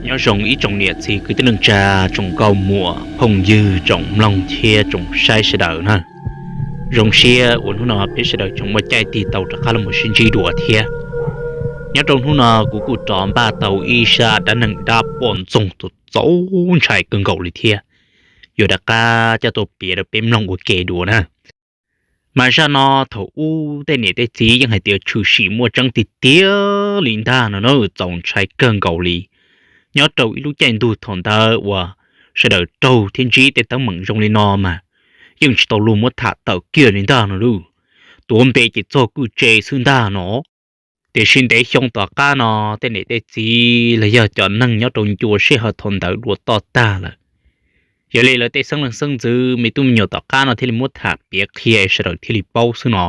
Nyob zoo ib tsoom niam txiv kwv tij neej tsa, tsoom nkauj muam phooj ywg, tsoom mloog thiab tsoom saib sawv daws na. Zoo siab uas hnub no peb sawv daws tseem muaj caij tig tau rov qab los sib ntsib dua thiab. Nyob rau hnub no kuv kuj rov npaj tau ib zaj dab neeg dab poj ntxoog txaus ntshai kawg nkaus li thiab, yuav rov qab coj tuaj piav rau peb mloog ua ke dua na. Mas zaj no thaum ub tej niam tej txiv yeej hais tias tshwm sim muaj tseeb tiag tiag li ntag no na, txaus ntshai kawg nkaus li. Nyob rau ib lub caij ntuj thaum ntawd uas sawv daws raug thiab ntsib tej teeb meem zoo li no mas yeej tsis tau luag muab tham tawm kiag li ntag no lauj. Tuav npe ces txog kwj tse xwb ntag no. Tiam sis ntev xyoo tom qab no tej niam tej txiv los yog cov neeg nyob rau ncua sij hawm thaum ntawd dua toj tag lawm. Yog li lawv tej xeeb leej xeeb ntxwv me tub me nyuam tom qab no thiaj li muab tham piav qhia sawv daws thiaj li paub xwb no.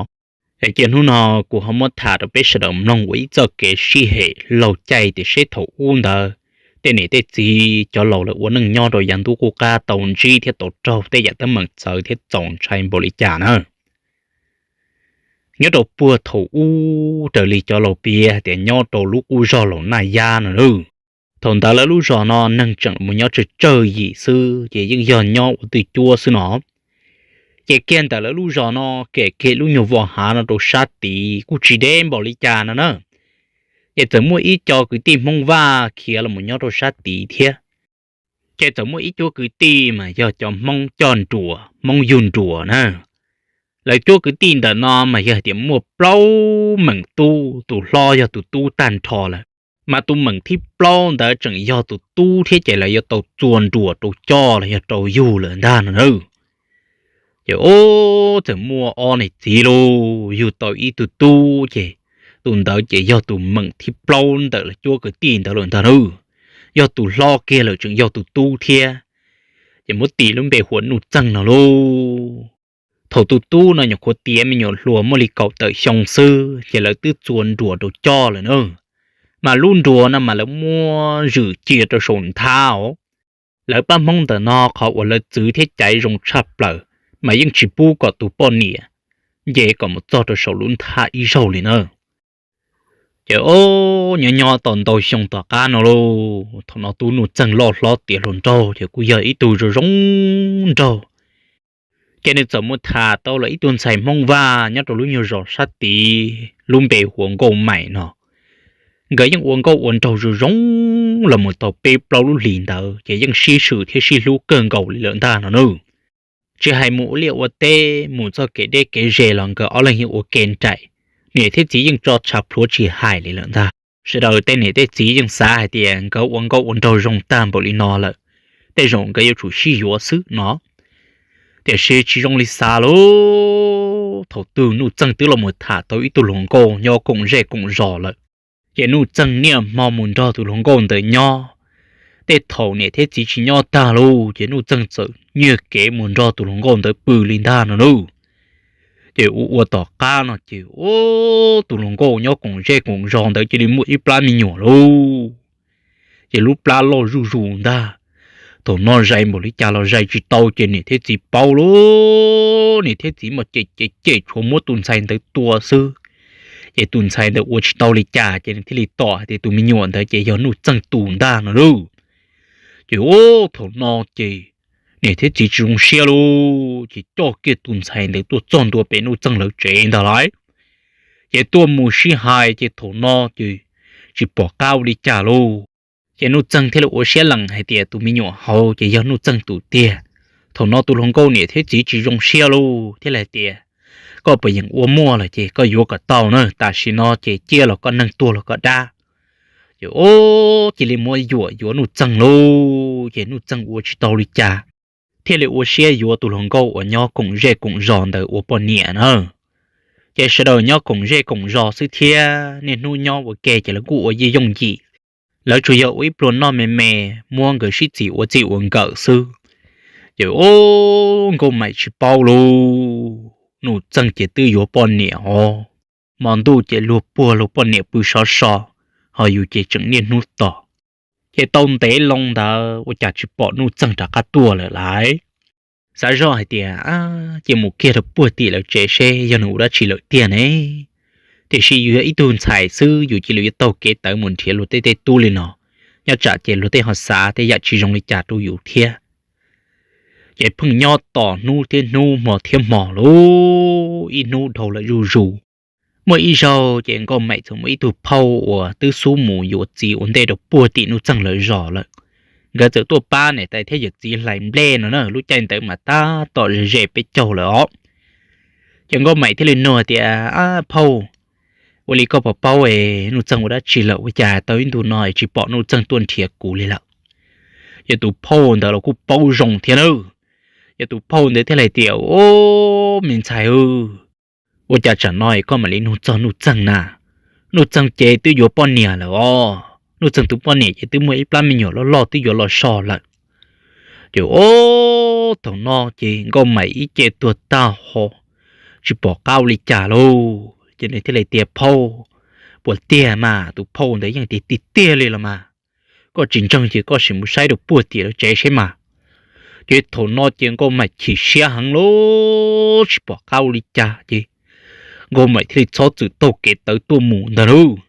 Es cia hnub no kuv ho muab tham rau peb sawv daws mloog ua ib txoj kev sib hem laug caij tias seb thaum ub ntawd tej niam tej txiv cov laus lawv ua neej nyob rau yav ntuj qub qab tau ntsib thiab tau raug tej yam teeb meem txawv thiab txaus ntshai npaum li cas na. Nyob rau puag thaum ub raws li cov laus piav hais tias nyob rau lub qub zog Laus Naj Yab no lauj. Thaum ntawd lawv lub zos no neeg tseem mus nyob tsawg tsawg yim xwb ces yeej yog nyob ua twj cuab xwb no. Ces kiag ntawm lawv lub zos no kem kiag lub nyuag vaj hav no rau sab tid kuj tsis deb npaum li cas no na. Ces txawm muaj ib co kwv tij Hmoob Vaj khiav los mus nyob rau sab tid thiab. Ces txawm muaj ib cuab kwv tij mas yog cov Hmoob coj nruas, Hmoob yug nruas na. Lawv cuab kwv tij ntawm no mas yog hais tias muaj plaub meem tub, tus hlob yog tus tub tag nrho lawm, mas tus meem thib plaub ntawd tseem yog tus tub thiab ces lawv yuav tau txua nruas rau coj los yog rau yug lawm ntag no na. Ces ub, txawm muaj ob niam txiv lauj, yug tau ib tug tub ces tus ntawd ces yog tus meem thib plaub ntawm lawv cuab kwv tij ntawd lawm ntag na. Yog tus hlob kiag lawm tseem yog tus tub thiab, ces muab tis lub npe hu ua Nuj Txeeg no lauj. Thaum tus tub no nyuam qhuav tiav me nyuam hluas muaj li kaum tawm xyoo xwb ces lawv twb txua nruas rau coj lawm na. Mas lub nruas no mas lawv muab zwm cia rau saum nthab os. Lawv pab Hmoob ntawm no qhov uas lawv txwv thiab caiv zoo tshaj plaws mas yeej tsis pub kom tus poj niam nce kom mus txog rau saum lub nthab ib zaug li na. Ces ub, nyob nyob tau ntau xyoo tom qab no lauj, thaum no tub Nuj Txeeg loj hlob tiav hluas nraug ces kuj yog ib tug zoo zoo nraug. Ces nws txawm mus tham tau los ib tug ntxhais Hmoob Vaj nyob rau lub nyuag zos sab tid lub npe hu ua Nkauj Maim no. Nkawd yeej ua nkauj ua nraug zoo zoo los mus tau peb plaub lub hlis ntawd ces yeej sib swm thiab sib hlub kawg nkaus li lawm ntag no na. Tsis hais mus ua liaj ua teb mus txoj kev deb kev ze los nkawd ob leeg yeej ua ke nraim, niam thiab txiv yeej tso tshav plhuav tsis hais li lawm ntag. Sawv daws tej niam tej txiv yeej xav hais tias nkawd ua nkauj ua nraug zoo tag npaum li no lawm, tej zaum nkawd yuav tsum sib yuav xwb no. Tiam sis tsis zoo li xav lauj, thaum twg Nuj Txeeg twb los mus tham tau ib tug hluas nkauj nyob koom zej koom zos lawm. Ces Nuj Txeeg niaj hmo mus nrog tus hluas nkauj ntawd nyob. Tej thaum niam thiab txiv tsis nyob tag lauj ces Nuj Txeeg txawm nyiag kev mus nrog tus hluas nkauj ntawd pw li ntag no lauj. Ces ua ua tom qab no ces ub, tus hluas nkauj nyob koom zej koom zos ntawd cia li muaj ib plab me nyuam lauj. Ces lub plab loj zuj zus ntag. Thaum no zais npaum li cas los zais tsis tau ces niam thiab txiv paub lauj, niam thiab txiv mas cem cem cem tshuav muab tus ntxhais ntawd tua xwb. Ces tus ntxhais ntawd ua tsis tau li cas ces nws thiaj li tom hais tias tus me nyuam ntawd ces yog Nuj Txeeg tus ntag no lauj. Ces ub, thaum no ces niam thiab txiv tsis zoo siab lauj, ces coj kiag tus ntxhais ntawd tuaj txog ntua pem Nuj Txeeg lawv tsev ntag lauj. Ces tuaj mus sib hais ces thaum no ces tsis pom qab ua li cas lauj. Ces Nuj Txeeg thiaj li ua siab lees hais tias tus me nyuam hauv ces yog Nuj Txeeg tus tiag. Thaum no tus hluas nkauj niam thiab txiv tsis zoo siab lauj thiaj li hais tias, koj puas yeem ua muaj lawm ces koj yuav kom tau na, tam sim no ces ciaj los koj neeg, tuag los koj dab. Ces ub, cia li muab yuam yuav Nuj Txeeg lauj, ces Nuj Txeeg ua tsis tau li cas, thiaj li ua siab yuav tus hluas nkauj uas nyob koom zej koom zos ntawd ua poj niam na. Ces sawv daws nyob koom zej koom zos xwb thiab niaj hnub nyob ua ke ces lawv kuj ua yeej yooj yim. Lawv tsuas yog ua ib pluag noj me me, muab nkawd sib txis ua txij ua nkawm xwb. Ces ub, Nkauj Maim tsis paub lauj, Nuj Txeeg ces twb yuav poj niam os. Hmo ntuj ces luag puag luag poj niam pw sov so, ho yus ces tseem niaj hnub tos. Ces tau ntev loo ntawd ua cas tsis pom Nuj Txeeg rov qab tuaj lawm lauj. Xav zoj hais tias, cia mus kiag rau puag tim lawv tsev seb yog nws ua dab tsi lawm tiag ne. Tiam sis yus yog ib tug ntxhais xwb yus cia li yuav taug kev tawv mus nrhiav luag tej tej tub li no, nyob tsam ces luag tej ho xav tej yam tsis zoo li cas rau yus thiab. Ces pheej nyob tos hnub thiab hnub, hmo thiab hmo, lub ib hnub dhau lawm zuj zus. Muaj ib zaug ces Nkauj Maim txawm muaj ib tug phauj uas twb xub mus yuav txiv ua ntej rau puag tim Nuj Txeeg lawv zos lawm. Nkawd txawm tuaj pab niam tais thiab yawm txiv hlais nplej no na, lub caij ntawd mas tab tom ze ze peb caug lawm os. Ces Nkauj Maim thiaj li nug tias, Ab phauj, ua li koj puas paub es Nuj Txeeg ua dab tsi lawm, ua cas tau ib ntu no es tsis pom Nuj Txeeg tuaj nrhiav kuv li lawm? Ces tus phauj ntawd los kuj paub zoo thiab nawb. Ces tus phauj ntawd thiaj li tias, Ob, me ntxhais, ua cas tsam no es koj mam li nug txog Nuj Txeeg na? Nuj Txeeg ces twb yuav poj niam lawm os. Nuj Txeeg tus poj niam ces twb muaj ib plab me nyuam loj loj twb yuav los so lawm. Ces ob, thaum no ces Nkauj Maim ib ce tuag tag ho tsis pom qab ua li cas lauj. Ces nws thiaj li tias, Phauj, puas tiag mas? Tus phauj ntawd yeej tiag tiag tiag li los mas. Koj tsis ntseeg ces koj sim mus saib rau puag tim lawv tsev seb mas. Ces thaum no ces Nkauj Maim chim siab heev lauj, tsis pom qab ua li cas ces Nkauj Maim thiaj li txhob txwm taug kev tawv tuaj mus ntag lauj.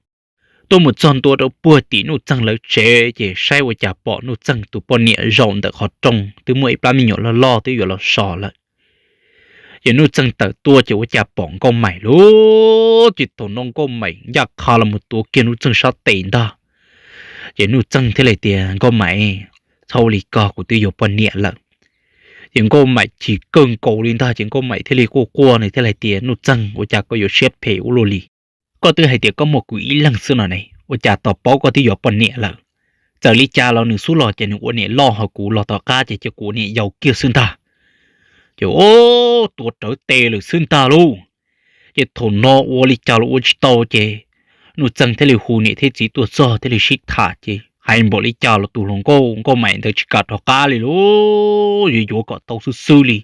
Tuaj mus txog ntua rau puag tim Nuj Txeeg lawv tsev ces saib ua cas pom Nuj Txeeg tus poj niam zaum ntawm qhov rooj twb muaj ib plab me nyuam loj loj twb yuav los so lawm. Ces Nuj Txeeg tawm tuaj ces ua cas pom Nkauj Maim lauj. Ces thaum no Nkauj Maim ncaj qha los mus tuav kiag Nuj Txeeg sab tes ntag. Ces Nuj Txeeg thiaj li tias, Nkauj Maim, txhob ua li ko, kuv twb yuav poj niam lawm. Ces Nkauj Maim chim kawg nkaus li ntag, ces Nkauj Maim thiaj li quaj quaj, nws thiaj li tias, Nuj Txeeg, ua cas koj yuav siab phem ua luaj li? Koj twb hais tias koj muaj kuv ib leeg xwb no ne, ua cas tos paub koj twb yuav poj niam lawm? Txawm li cas los nws xub los ces nws ua niam loj, ho kuv los tom qab ces cia kuv ua niam yau kiag xwb ntag. Ces ob, tuav rawv tes lawm xwb ntag lauj. Ces thaum no ua li cas los ua tsis tau ces Nuj Txeeg thiaj li hu niam thiab txiv tuaj txog thiaj li sib tham ces hais npaum li cas los tus hluas nkauj Nkauj Maim ntawd tsis kam rov qab li lauj, yuav yuav kom tau xwb xwb li.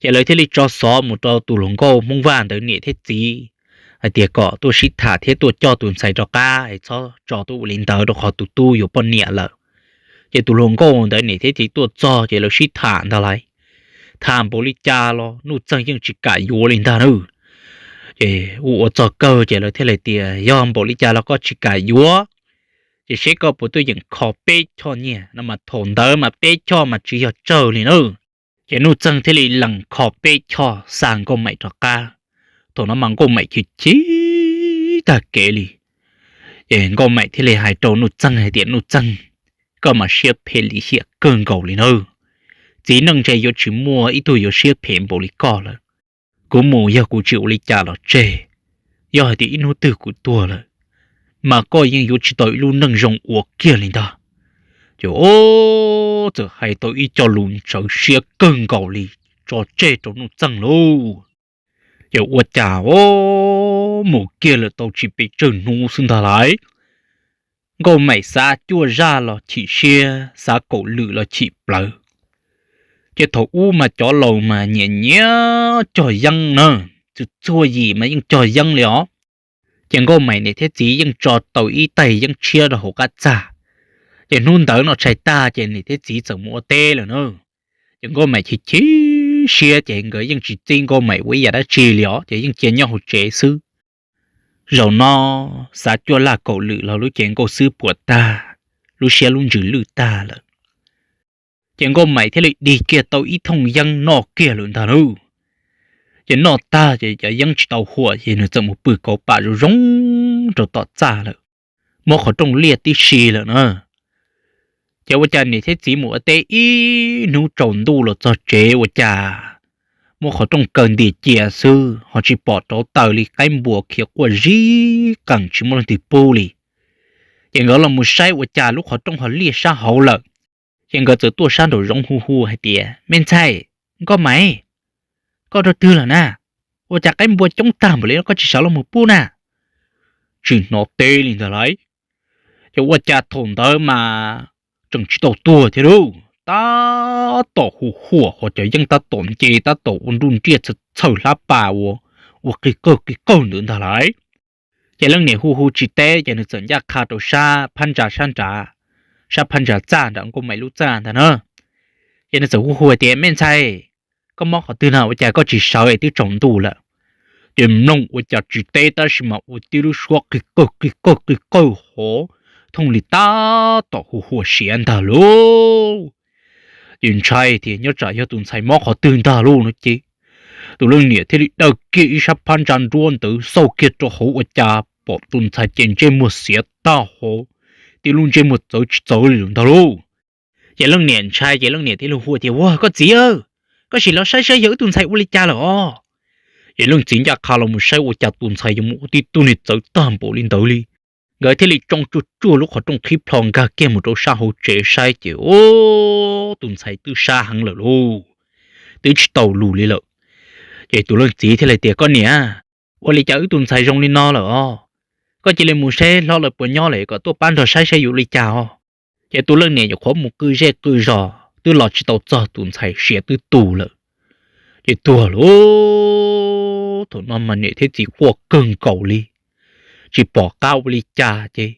Ces lawv thiaj li tso xov mus rau tus hluas nkauj Hmoob Vaj ntawd niam thiab txiv hais tias kom tuaj sib tham thiab tuaj coj tus ntxhais rov qab es txhob tso tuaj ua li ntawd rau qhov tus tub yuav poj niam lawm. Ces tus hluas nkauj ntawd niam thiab txiv tuaj txog ces lawv sib tham ntag lauj. Tham npaum li cas los Nuj Txeeg yeej tsis kam yuav li ntag na. Ces ua ua txog kawg ces lawv thiaj li tias, Yog npaum li cas los koj tsis kam yuav, ces seb koj puas tuaj yeem kho peb choj nyiaj no mas. Thaum ntawd mas peb choj mas tsis yog tsawg li na. Ces Nuj Txeeg thiaj li lees kho peb choj xa Nkauj Maim rov qab. Thaum no mas Nkauj Maim chim chim tag kev li. Ces Nkauj Maim thiaj li hais rau Nuj Txeeg hais tias, Nuj Txeeg, koj mas siab phem lim hiam kawg nkaus li na. Txiv neej ntshe yuav tsis muaj ib tug yuav siab phem npaum li koj lawm. Kuv mus yog kuv tsis ua li cas los tseg, yog hais tias ib hnub twg kuv tuag lawm, mas koj yeej yuav tsis tau ib lub neej zoo ua kiag li ntag. Ces ob, txawm hais tau ib co lus ntsawv siab kawg nkaus li tso tseg rau Nuj Txeeg lauj. Ces ua cas ob, mus kiag lawm tau tsis pes tsawg hnub xwb ntag lauj, Nkauj Maim xav cuaj zaj los chim siab, xav kaum lwm los chim plawv. Ces thaum ub mas cov laus mas nyiam nyiam cog yeeb na, txhua txhua yim mas yeej cog yeeb li os. Ces Nkauj Maim niam thiab txiv yeej tso tau ib tais yeeb tshiab rau hauv qab txaj. Ces hnub ntawd noj tshais tag ces niam thiab txiv txawm mus ua teb lawm na. Ces Nkauj Maim chim chim siab ces nkawd yeej tsis txib Nkauj Maim ua ib yam dab tsi li os, ces yeej cia nyob hauv tsev xwb. Zaum no xav cuaj laj kaum lwm los lub cev nkauj xwb puas tag, lub siab lub ntsws lwj tag lawm. Ces Nkauj Maim thiaj li dig kiag tau ib thooj yeeb noj kiag lawm ntag lauj. Ces noj tag ces cov yeeb tsis tau huam ces nws txawm mus pw kauv pam zoo zoo rau tom txaj lawm, muab qhov rooj liaj tib si lawm na. Ces ua cas niam thiab txiv mus ua teb ib hnub tsaus ntuj los txog tsev ua cas muab qhov rooj kaw ntiag cia xwb ho tsis pom rauv taws li, qaib npua khiav quaj zib qees tsis muaj leej twg pub li. Ces nkawd los mus saib ua cas lub qhov rooj ho liaj sab hauv lawm. Ces nkawd txawm tuaj sab nraum zoov hu hu hais tias, Me ntxhais, Nkauj Maim, koj rau twg lawm na? Ua cas qaib npua coob tag npaum li no koj tsis sawv los mus pub na? Tsis hnov teb li ntag lauj. Ces ua cas thaum ntawd mas tseem tsis tau tuag thiab lauj, tab tom hu huam ho cov yeeb tab tom nce tab tom ua nruj nriaj txhawj hlab pas ua, ua qig qawg qig qawg ntawd ntag lauj. Ces leej niam hu hu tsis teb ces nws txawm ncaj qha rau sab phab ntsa sab nrad, sab phab ntsa txaj nram Nkauj Maim lub txaj ntag na. Ces nws txawm hu hu hais tias, Me ntxhais, koj mob qhov twg no ua cas koj tsis sawv es twb tsaus ntuj lawm? Ces mloog ua cas tsis teb tab sis mas ua tib lub suab qig qawg qig qawg qig qawg hov, thooj li tab tom hu hua siav ntag lauj. Ces ntshai tias nyob tsam yog tus ntxhais mob qhov twg ntag lauj no ces tus leej niam thiaj li daws kiag ib sab phab ntsa nruab ntawd xauj kiag rau hauv ua cas pom tus ntxhais ces ntsej muag xiav tag hauv, tib lub ntsej muag txawv tsis txawv li lawm ntag lauj. Ces leej niam ntshai ces leej niam thiaj li hu tias, Ua koj txiv, koj sim los saib saib yog wb tus ntxhais ua li cas lawm os. Ces leej txiv ncaj qha los mus saib ua cas tus ntxhais yuav mus ua tib tug niag txawv tag npaum li ntawd li. Nkawd thiaj li tsoo tsuag tsuag lub qhov rooj qhib plho nkag kiag mus rau sab hauv tsev saib ces ub, tus ntxhais twb sab heev lawm lauj, twb tsis tau lus li lawm. Ces tus leej txiv thiaj li tias, Koj niam, ua li cas wb tus ntxhais zoo li no lawm os? Koj cia li mus saib hlob lawv puas nyob lawm kom tuaj pab nrog saib saib yuav ua li cas os. Ces tus leej niam nyuam qhuav mus qw zej qw zos twb los tsis tau txog tus ntxhais siav twb tu lawm. Ces tuag lauj. Thaum no mas niam thiab txiv quaj kawg nkaus li, tsis pom qab ua li cas ces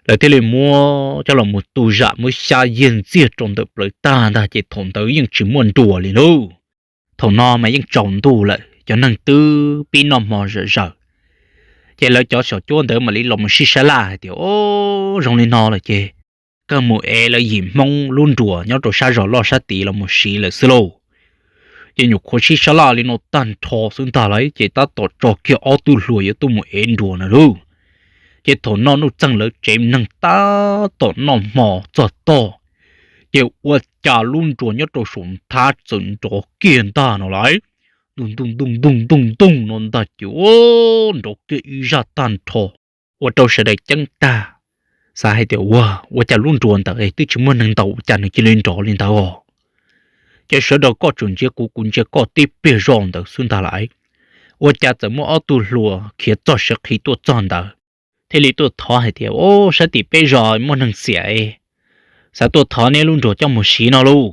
lawv thiaj li muab coj los mus tu zam muab xyab yiag ntxiag rau ntawm plawv tag ntag ces thaum ntawd yeej tsis muaj nruas li lauj. Thaum no mas yeej tsaus ntuj lawm cov neeg twb pib noj hmo zom zaws. Ces lawv cov xyom cuab ntawd mam li los mus sib sab laj hais tias, Ub, zoo li no lawm ces kawg mus ev lawv yim Hmoob lub nruas nyob rau sab zos loj sab tid los mus siv lawm xwb lauj. Ces nyuam qhuav sib sab laj li no tag nrho xwb ntag lauj ces tab tom tso kiag ob tug hluas yuav tuaj mus ev nruas na lauj. Ces thaum no Nuj Txeeg lawv tsev neeg tab tom noj hmo txog toj, ces ua cas lub nruas nyob rau saum nthab txawm nrov kiag ntag no lauj. Ntuj ntuj ntuj ntuj ntuj ntuj no ntag ces nrov kiag ib zaj tag nrho, ua rau sawv daws ceeb tag, xav hais tias, Ua, ua cas lub nruas ntawd twb tsis muaj neeg ntaus ua cas nws cia li nrov li ntawd os? Ces sawv daws koj tseem ntsia kuv, kuv ntsia koj tib pliag zoj ntawd xwb ntag lauj. Ua cas txawm muaj ob tug hluas khiav txog siav qhi tuaj txog ntawd, thiaj li tuaj thov hais tias, Ub, sab tim peb zos muaj neeg xiam, xav tuaj thov neb lub nruas coj mus siv no lauj.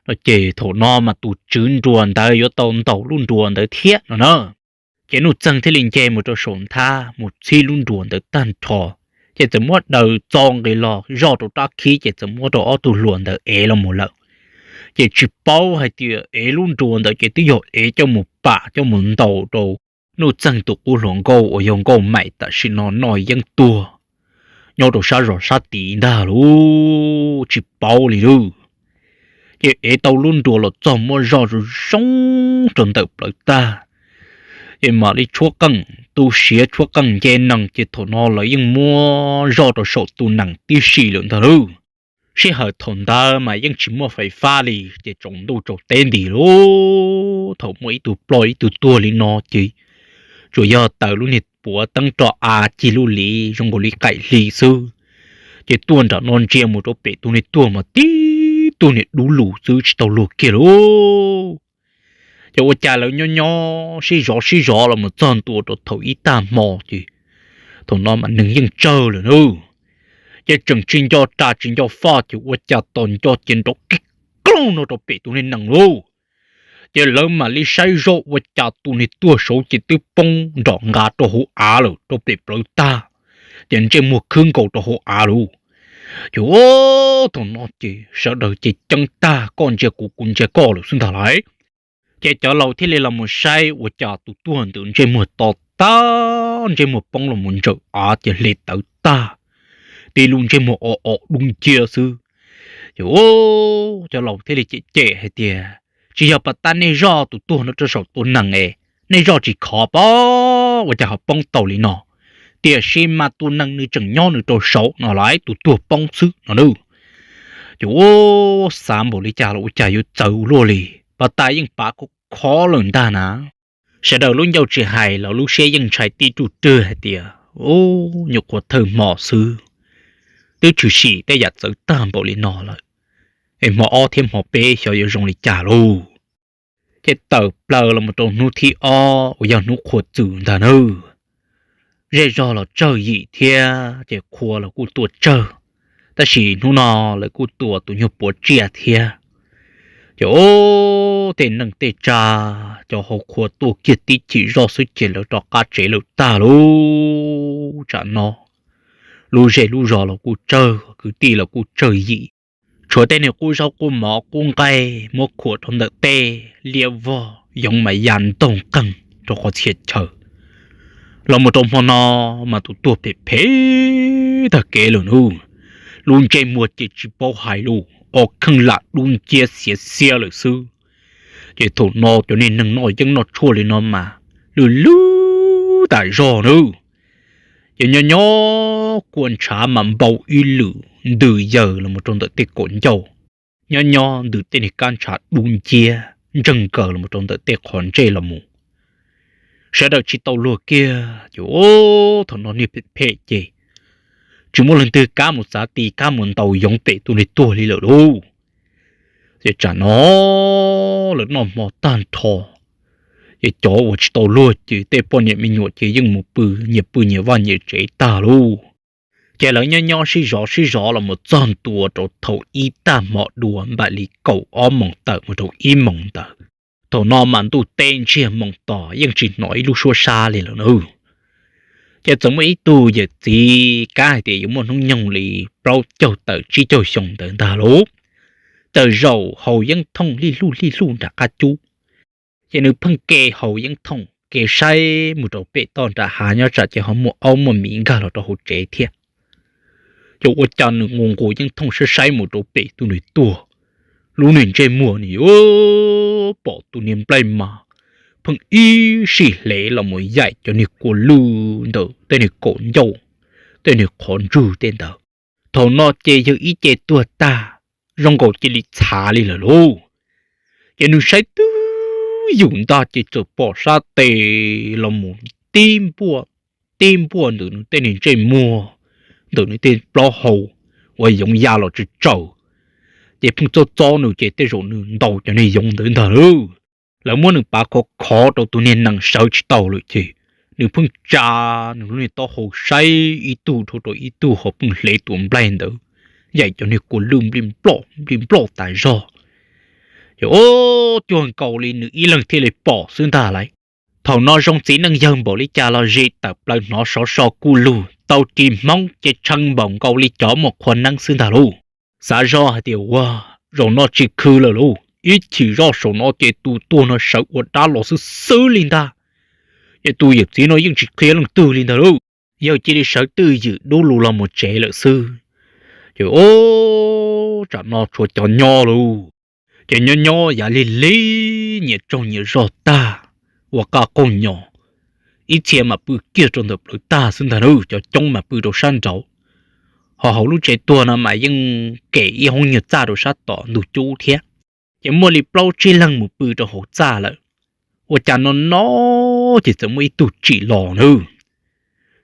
No ces thaum no mas tus tswv nruas ntawd yuav tau ntaus lub nruas ntawd thiab no na. Ces Nuj Txeeg thiaj li nce mus rau saum nthab mus txhib lub nruas ntawd tag nrho, ces txawm muab daws txo nqis los zoj rau rab khib ces txawm muab rau ob tug hluas ntawd ev los mus lawm. Ces tsis paub hais tias ev lub nruas ntawd ces twb yog ev coj mus pam coj mus ntaus rau Nuj Txeeg tus qub hluas nkauj uas yog Nkauj Maim tam sim no noj yeeb tuag nyob rau sab zos sab tid ntag lauj, tsis paub li lauj. Ces ev tau lub nruas los txog muab zoj zoo zoo rau ntawm plawv tag, ces mam li tshuab qeej tu siav tshuab qeej nce nees ces thaum no lawv yeej muab zoj rau saum tus nees tib si lawm ntag lauj. Sij hawm thaum ntawd mas yeej tsis muaj fais fab li ces tsaus ntuj tsaus teb nti lauj. Thaum muaj ib tug ploj ib tug tuag li no ces tsuas yog taws lub niag puav teeb roj av cig lub liv zoo nkaus li qaim hli xwb. Ces tuaj nram no ntsia mus rau pem tus niag tuag mas tib tug niag dub lug xwb tsis tau luag kiag lauj. Ces ua cas lawv nyob nyob sib zov sib zov los mus txog ntua rau thaum ib tag hmo ces thaum no mas neeg yeej tsawg lawm na. Ces tseem tsis nco ras tsis nco foj ces ua cas tos nco ces nrov kiag klooj no rau pem tus niag nees lauj. Ces lawv mam li saib zoj ua cas tus niag tuag saud ces twb poob nrom nqa rau hauv av lawm rau pem plawv tag, ces ntsej muag khwb nkaus rau hauv av lauj. Ces thaum no ces sawv daws ces ceeb tag koj ntsia kuv kuv ntsia koj lawm xwb ntag lauj. Ces cov laus thiaj li los mus saib ua cas tus tuag ntawd ntsej muag to tag, ntsej muag poob los mus ntsawm av ces hle tawv tag, tib lub ntsej muag o o dub nciab xwb. Ces cov laus thiaj li cem cem hais tias, Tsis yog pas tab nej zoj tus tuag no rau saum tus nees es nej zoj tsis khov pob ua cas ho poob tau li no, tiam sis mas tus nees nws tseem nyob nws rau saud no lauj, tus tuag poob xwb no na. Ces xav npaum li cas los ua cas yuav txawv ua luaj li, pas tas yeej pav khov khov lawm ntag na. Sawv daws lub ncauj tsis hais los lub siab yeej ntshai tib ruj rwg hais tias, Ub, nyuam qhuav thawj hmo xwb twb tshwm sim tej yam txawv tag npaum li no lawm, es hmo ob thiab hmo peb xyov yuav zoo li cas lauj. Ces tawm plaws los mus rau hnub thib ob uas yog hnub qhua txws ntag nawb. Zej zog los tsawg yim thiab ces qhua los kuj tuaj tsawg, tab sis hnub no lawv kuj tua tus nyuag puav tsiaj thiab. Ces tej neej tej tsa, cov hauv qhua tuaj kiag tib chim zoj xwb ces lawv rov qab tsev lawm tag lauj. Tsam no lub zej lub zos los kuj tsawg, kwv tij los kuj tsawg yim, tshuav tej niag qub zaub qub mov qub nqaij muab khuam rau ntawm tej liab vog yoov mas ya ntoog qeeg rau qhov txhia chaw. Los mus rau hmo no mas tus tuag phem phem tag kev lawm nawb. Lub ntsej muag ces tsis paub hais lus, ob kheej lam dub nciab xiav xiab lawm xwb. Ces thaum no cov niag neeg noj yeeb noj tshuaj li no mas lwj lwj tas zog nawb. Ces nyob nyob kua ntshav mas npau ib lwm ntws yaws los rau ntawm tej kaum ncauj, nyob nyob ntws tej niag kab ntshav dub nciab ntseeg nkaws los rau ntawm tej qhov ntsej los mus. Sawv daws tsis tau luag kiag ces thaum no niag phem phem ces tsis muaj leej twg kam mus txav ti kam mus ntaus yoov pem tus niag tuag li lawm lauj. Ces tsam no lawv noj hmo tag nrho, ces cov uas tsis tau luag ces tej poj niam me nyuam ces yeej mus pw nyias pw nyias vaj nyias tsev tag lauj. Ces lawv nyob nyob sib zov sib zov los mus txog ntua rau thaum ib tag hmo dua npaum li kaum ob moos tawm mus rau ib moos ntawd. Thaum no mas ntuj teb ntsiag moos tos yeej tsis hnov ib lub suab sab li lawm nawb. Ces txawm muaj ib tug yawm txiv kab hais tias yuav muaj hnub nyoog li plaub caug tawm tsib caug xyoo ntawd ntag lauj, txawm zaum haus yeeb thooj lij hluj lij hluj nram qab cub. Ces nws pheej ke haus yeeb thooj ke saib mus rau pem toj nram hav nyob tsam ces ho muaj aub muaj miv nkag los rau hauv tsev thiab. Ces ua cas nws nqus nqus yeeb thooj saib saib mus rau pem tus niag tuag, lub niag ntsej muag nws yuav pom tus niag nplaig mas pheej ib sij hle los mus yaim cov niag kua lwj ntawm tej niag kaum ncauj, tej niag qhov ntswg tej ntawd. Thaum no ces yawg ib ce tuag tag, zoo nkaus cia li txhav li lawm lauj. Ces nws saib twb ywm ntag ces txawm pom sab tes los mus tib npuaj, tib npuaj ntawm nws tej niag ntsej muag, ntawm nws tej plaub hau uas yoov ya los tsawv tsawv. Ces pheej txob txob nws ces tej zaum nws ntaus cov niag yoov ntawd ntag lauj. Lawv muab nws pav khov khov rau tus niag nees sawv tsis tau lawm ces nws pheej tsa nws lub niag taub hau saib ib tug dhau rau ib tug ho pheej hle tus nplaig ntawd yaim cov niag kua lwj nplij nploj nplij nploj tas zog. Ces o, cuag nkaus li nws ib leeg thiaj li pom xwb ntag lauj. Thaum no zoo txiv neej yawg npaum li cas los zis tawm plaws hnov sov so kuj lug tau ris hmoob ces tshee npaum nkaus li cov muaj qhua neeb xwb ntag lauj. Xav zoj hais tias ua, zaum no tsis khw lawm lauj, ib chim zoj saum no ces tus tuag no sawv ua dab los xwb xwb li ntag. Ces tus yawm txiv no yeej tsis qhia leej twg li ntag lauj, yawg cia li sawv twj ywm dub lug los mus tsev lawm xwb. Ces o, tsam no tshuav cov nyob lauj. Ces nyob nyob yav lig lig nyias tsaug nyias zog tag, ua qaj qaug nyos, ib txhia mas pw kiag rau ntawm plawv tag xwb ntag lauj, cov coob mas pw rau sab nraud. Ho hauv lub tsev tuag no mas yeej kem ib hoob nyuag txaj rau sab tom ntug cub thiab. Ces muaj li plaub tsib leeg mus pw rau hauv txaj lawm. Ua cas no no ces txawm muaj ib tug tsim los nawb.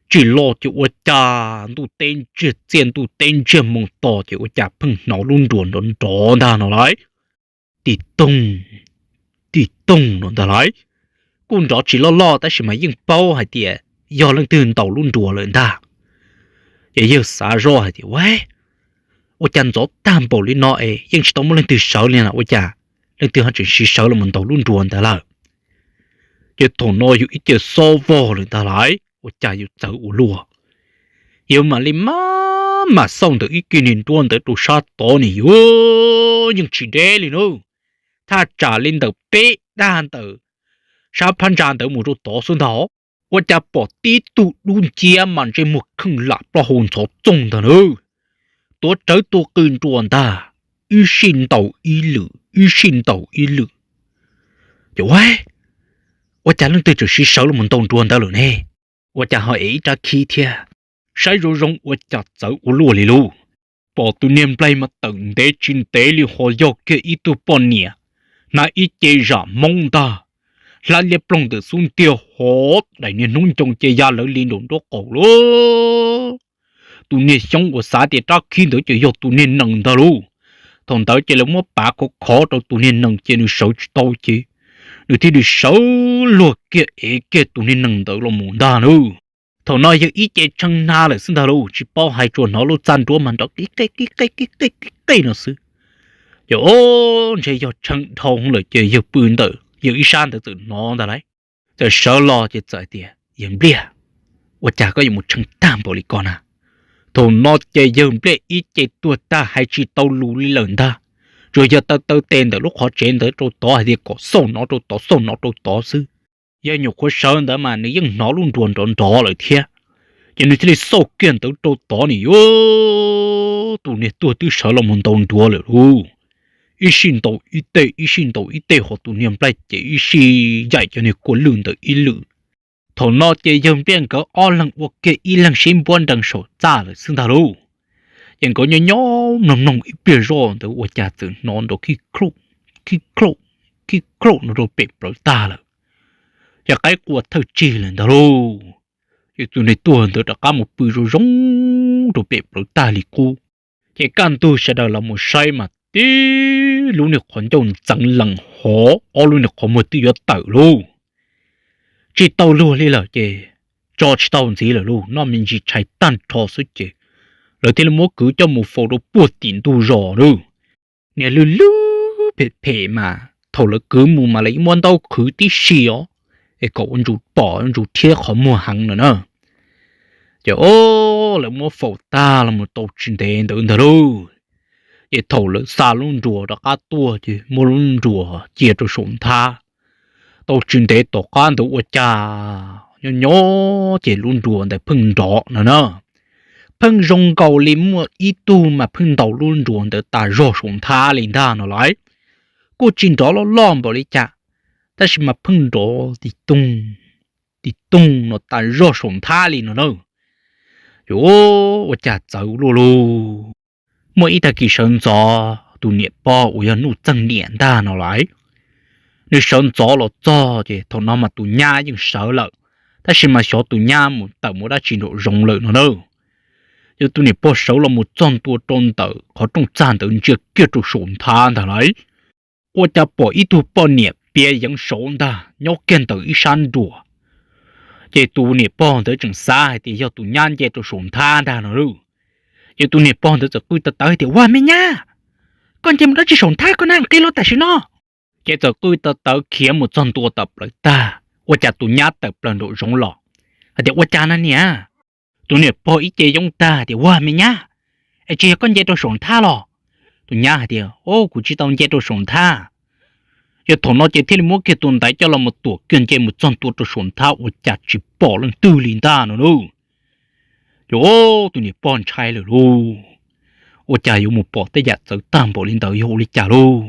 Tsim los ces ua cas ntuj teb ntsiag txiaj ntuj teb ntsiag moos tos ces ua cas pheej hnov lub nruas nrov nrov ntag no lauj. Tim toog, tim toog no ntag lauj. Kuj nrov tsis loj loj tab sis mas yeej paub hais tias yog leej twg ntaus lub nruas lawm ntag. Ces yawg xav zoj hais tias ua, ua cas ntxov tag npaum li no es yeej tsis tau muaj leej twg sawv li na, ua cas leej twg ho tseem siv sawv los ntaus lub nruas ntawd lawm. Ces thaum no yus ib ce xob vog lawm ntag lauj, ua cas yus txawv ua luaj. Yus mam li maj mam xauj ntawm ib ke niag nruab ntawd rau sab tod ne yus yeej tsis deb li na. Thaj tsam li ntawm peb dag ntawm sab phab ntsa ntawd mus rau tod xwb ntag. Ua cas pom tib tug dub nciab mas ntsej muag kheej lam plaub hau ntxhov txoog ntag na. Tuav rawv tua qw nruas ntag, ib sij ntaus ib lwm ib sij ntaus ib lwm. Ces ua, ua cas leej twg tseem siv sawv los ntaus nruas ntawd lawm ne? Ua cas ho ev ib rab khib thiab? Saib zoo zoo ua cas txawv ua luaj li lauj. Pom tus niag nplaig mas tawm ntev tsis ntev li ho yog kiag ib tug poj niam, hnav ib ce zam hmoob ntag, hlab liab ploog ntawm xub ntiag hov daim niag hnub ncoo ces ya lawv li nraum nruab qaum lauj. Tus niag xyoob uas xav tias rab khib ntawd ces yog tus niag nees ntag lauj. Thaum ntawd ces lawv muab pav khov khov rau tus niag nees ces nws sawv tsis tau ces nws thiaj li sawv luag kiag ev kiag tus niag nees ntawd los mus ntag na. Thaum no yawg ib ce tshee hna lawm xwb ntag lauj, tsis paub hais tsuas hnov lub txaj nruab mas nrov qib qej qib qej qib qej qib qej no xwb. Ces o, ntshe yog tshee dhau lawm ces yawg pw ntawm yawg ib sab ntawd txawm hnov ntag lauj. Txawm sawv los ces txawm hais tias, Yawg Npliaj, ua cas koj yuav mus tshee tag npaum li ko na? Thaum no ces yawg Npliaj ib ce tuag tag hais tsis tau lus li lawm ntag, tsuas yog taw taw tes ntawm lub qhov tsev ntawd rau tod hais tias kom xauj no rau tod xauj no rau tod xwb. Yawg nyuam qhuav sawv ntawd mas nws yeej hnov lub nruas nrov nrov lawm thiab. Ces nws thiaj li xauj kiag ntawd rau tod ni, tus niag tuag twb sawv los mus ntaus nruav lawm lauj. Ib sij ntaus ib teg, ib sij ntaus ib teg, ho tus niag nplaig ces ib sij yaim cov niag kua lwj ntawd ib lwm. Thaum no ces yawg Npliaj nkawd ob leeg ua kiag ib leeg sib npuab nrees saum txaj lawm xwb ntag lauj. Ces nkawd nyob nyob mloog mloog ib pliag zoj ntawd ua cas txawm hnov nrov khib khib khib khib no rau pem plawv tag lawm. Ces qaib qua thawj tsig lawm ntag lauj. Ces tus niag tuag ntawd rov qab mus pw zoo zoo rau pem plawv tag li qub. Ces kaj ntug sawv daws los mus saib mas tib lub niag qhov ncauj ntxeev lees hov, ob lub niag qhov muag twb yuav tawm lauj. Tsis tau luag li lawm ces tso tsis tau ntxiv lawm lauj, noj me ntsis tshais tag nrho xwb ces lawv thiaj li muab kwv coj mus faus rau puag tim ntug zos lauj. Niag lwj lwj phem phem mas thaum lawv kwv mus mas lawv yeej muab ntaub qhwv tib si os, es kom ua ntsus pom ua ntsus thiab qhov muag heev no na. Ces o, lawv muab faus tag los mus tau tsis ntev ntawd ntag lauj. Ces thaum lawv xa lub nruas rov qab tuaj ces muab lub nruas cia rau saum nthab. Tau tsis ntev tom qab ntawd ua cas nyob nyob ces lub nruas ntawd pheej nrov no na. Pheej zoo nkaus li muaj ib tug mas pheej ntaus lub nruas ntawd tas zog saum nthab li ntag no lauj. Kuj tsis nrov loj loj npaum li cas, tab sis mas pheej nrov tis toog tis toog no tas zog saum nthab li no na. Ces ua cas txawv luaj lauj. Muaj ib tag kis sawv ntxov tus niam pog uas yog Nuj Txeeg niam ntag no lauj, nws sawv ntxov los txog ces thaum no mas tus nyab yeej sawv lawm, tab sis mas xyov tus nyab mus tawm mus dab tsi nraum zoov lawm no na. Ces tus niam pog sawv los mus txog ntua rau ntawm qhov rooj txag ntawd ntsia kiag rau saum nthab ntag lauj, ua cas pom ib tug poj niam piav yeev saud ntag nyob kiag ntawm ib sab nruas. Ces tus niam pog ntawd tseem xav hais tias yog tus nyab nce rau saum nthab ntag no lauj. Ces tus niam pog ntawd txawm qw tawv tawv tias, Ua me nyab, koj nce mus dab tsi saum nthab koj nag nqi los tam sim no? Ces txawm qw tawv tawv khiav mus txog ntua tawm plaws tag, ua cas tus nyab tawm plaws nraum zoov los hais tias, Ua cas na niam? Tus niam pog ib ce yoob tag tias, Ua me nyab, es tsis yog koj nce rau saum nthab los? Tus nyab hais tias, O, kuv tsis tau nce rau saum nthab. Ces thaum no ces thiaj li muab kiag tus ntaiv coj los mus tuam kiag nce mus txog ntua rau saum nthab ua cas tsis pom leej twg li ntag no lauj. Ces o, tus niam pog ntshai lawm lauj, ua cas yuav mus pom tej yam txawv tag npaum li ntawd yog ua li cas lauj?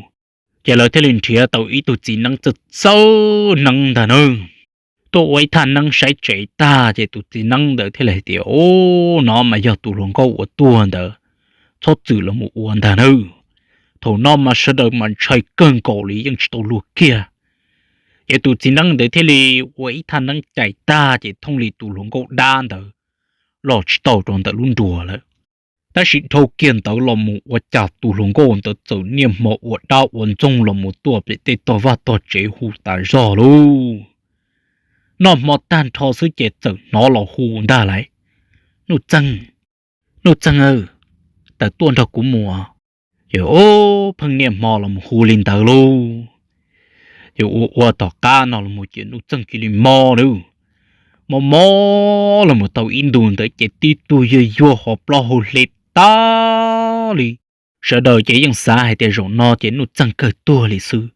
Ces lawv thiaj li nrhiav tau ib tug txiv neeb txawj txawj neeb ntag na tuaj ua ib thaj neeb saib tsev tag ces tus txiv neeb ntawd thiaj li hais tias, O, no mas yog tus hluas nkauj uas tuag ntawd txhob txwm los mus ua ntag na. Thaum no mas sawv daws mas ntshai kawg nkaus li yeej tsis tau luag kiag. Ces tus txiv neeb ntawd thiaj li ua ib thaj neeb cais tag ces thooj li tus hluas nkauj dab ntawd los tsis tau rau ntawm lub nruas lawm. Tab sis dhau kiag ntawd los mus ua cas tus hluas nkauj ntawd txawm niaj hmo ua dab ua ntxoog los mus tuaj pem tej tog vaj tog tsev hu tas zog lauj. Noj hmo tag nrho xwb ces txawm hnov los hu ntag lauj, Nuj Txeeg, Nuj Txeeg aw, tawm tuaj nrog kuv mus. Ces o, pheej niaj hmo los mus hu li ntawd lauj. Ces ua ua tom qab no los mus ces Nuj Txeeg cia li mob lauj, mob mob los mus tau ib ntus ntawd ces tib tug yuag yuag hos plaub hau hle tag li. Sawv daws ces yeej xav hais tias zaum no ces Nuj Txeeg kawg tuag li xwb.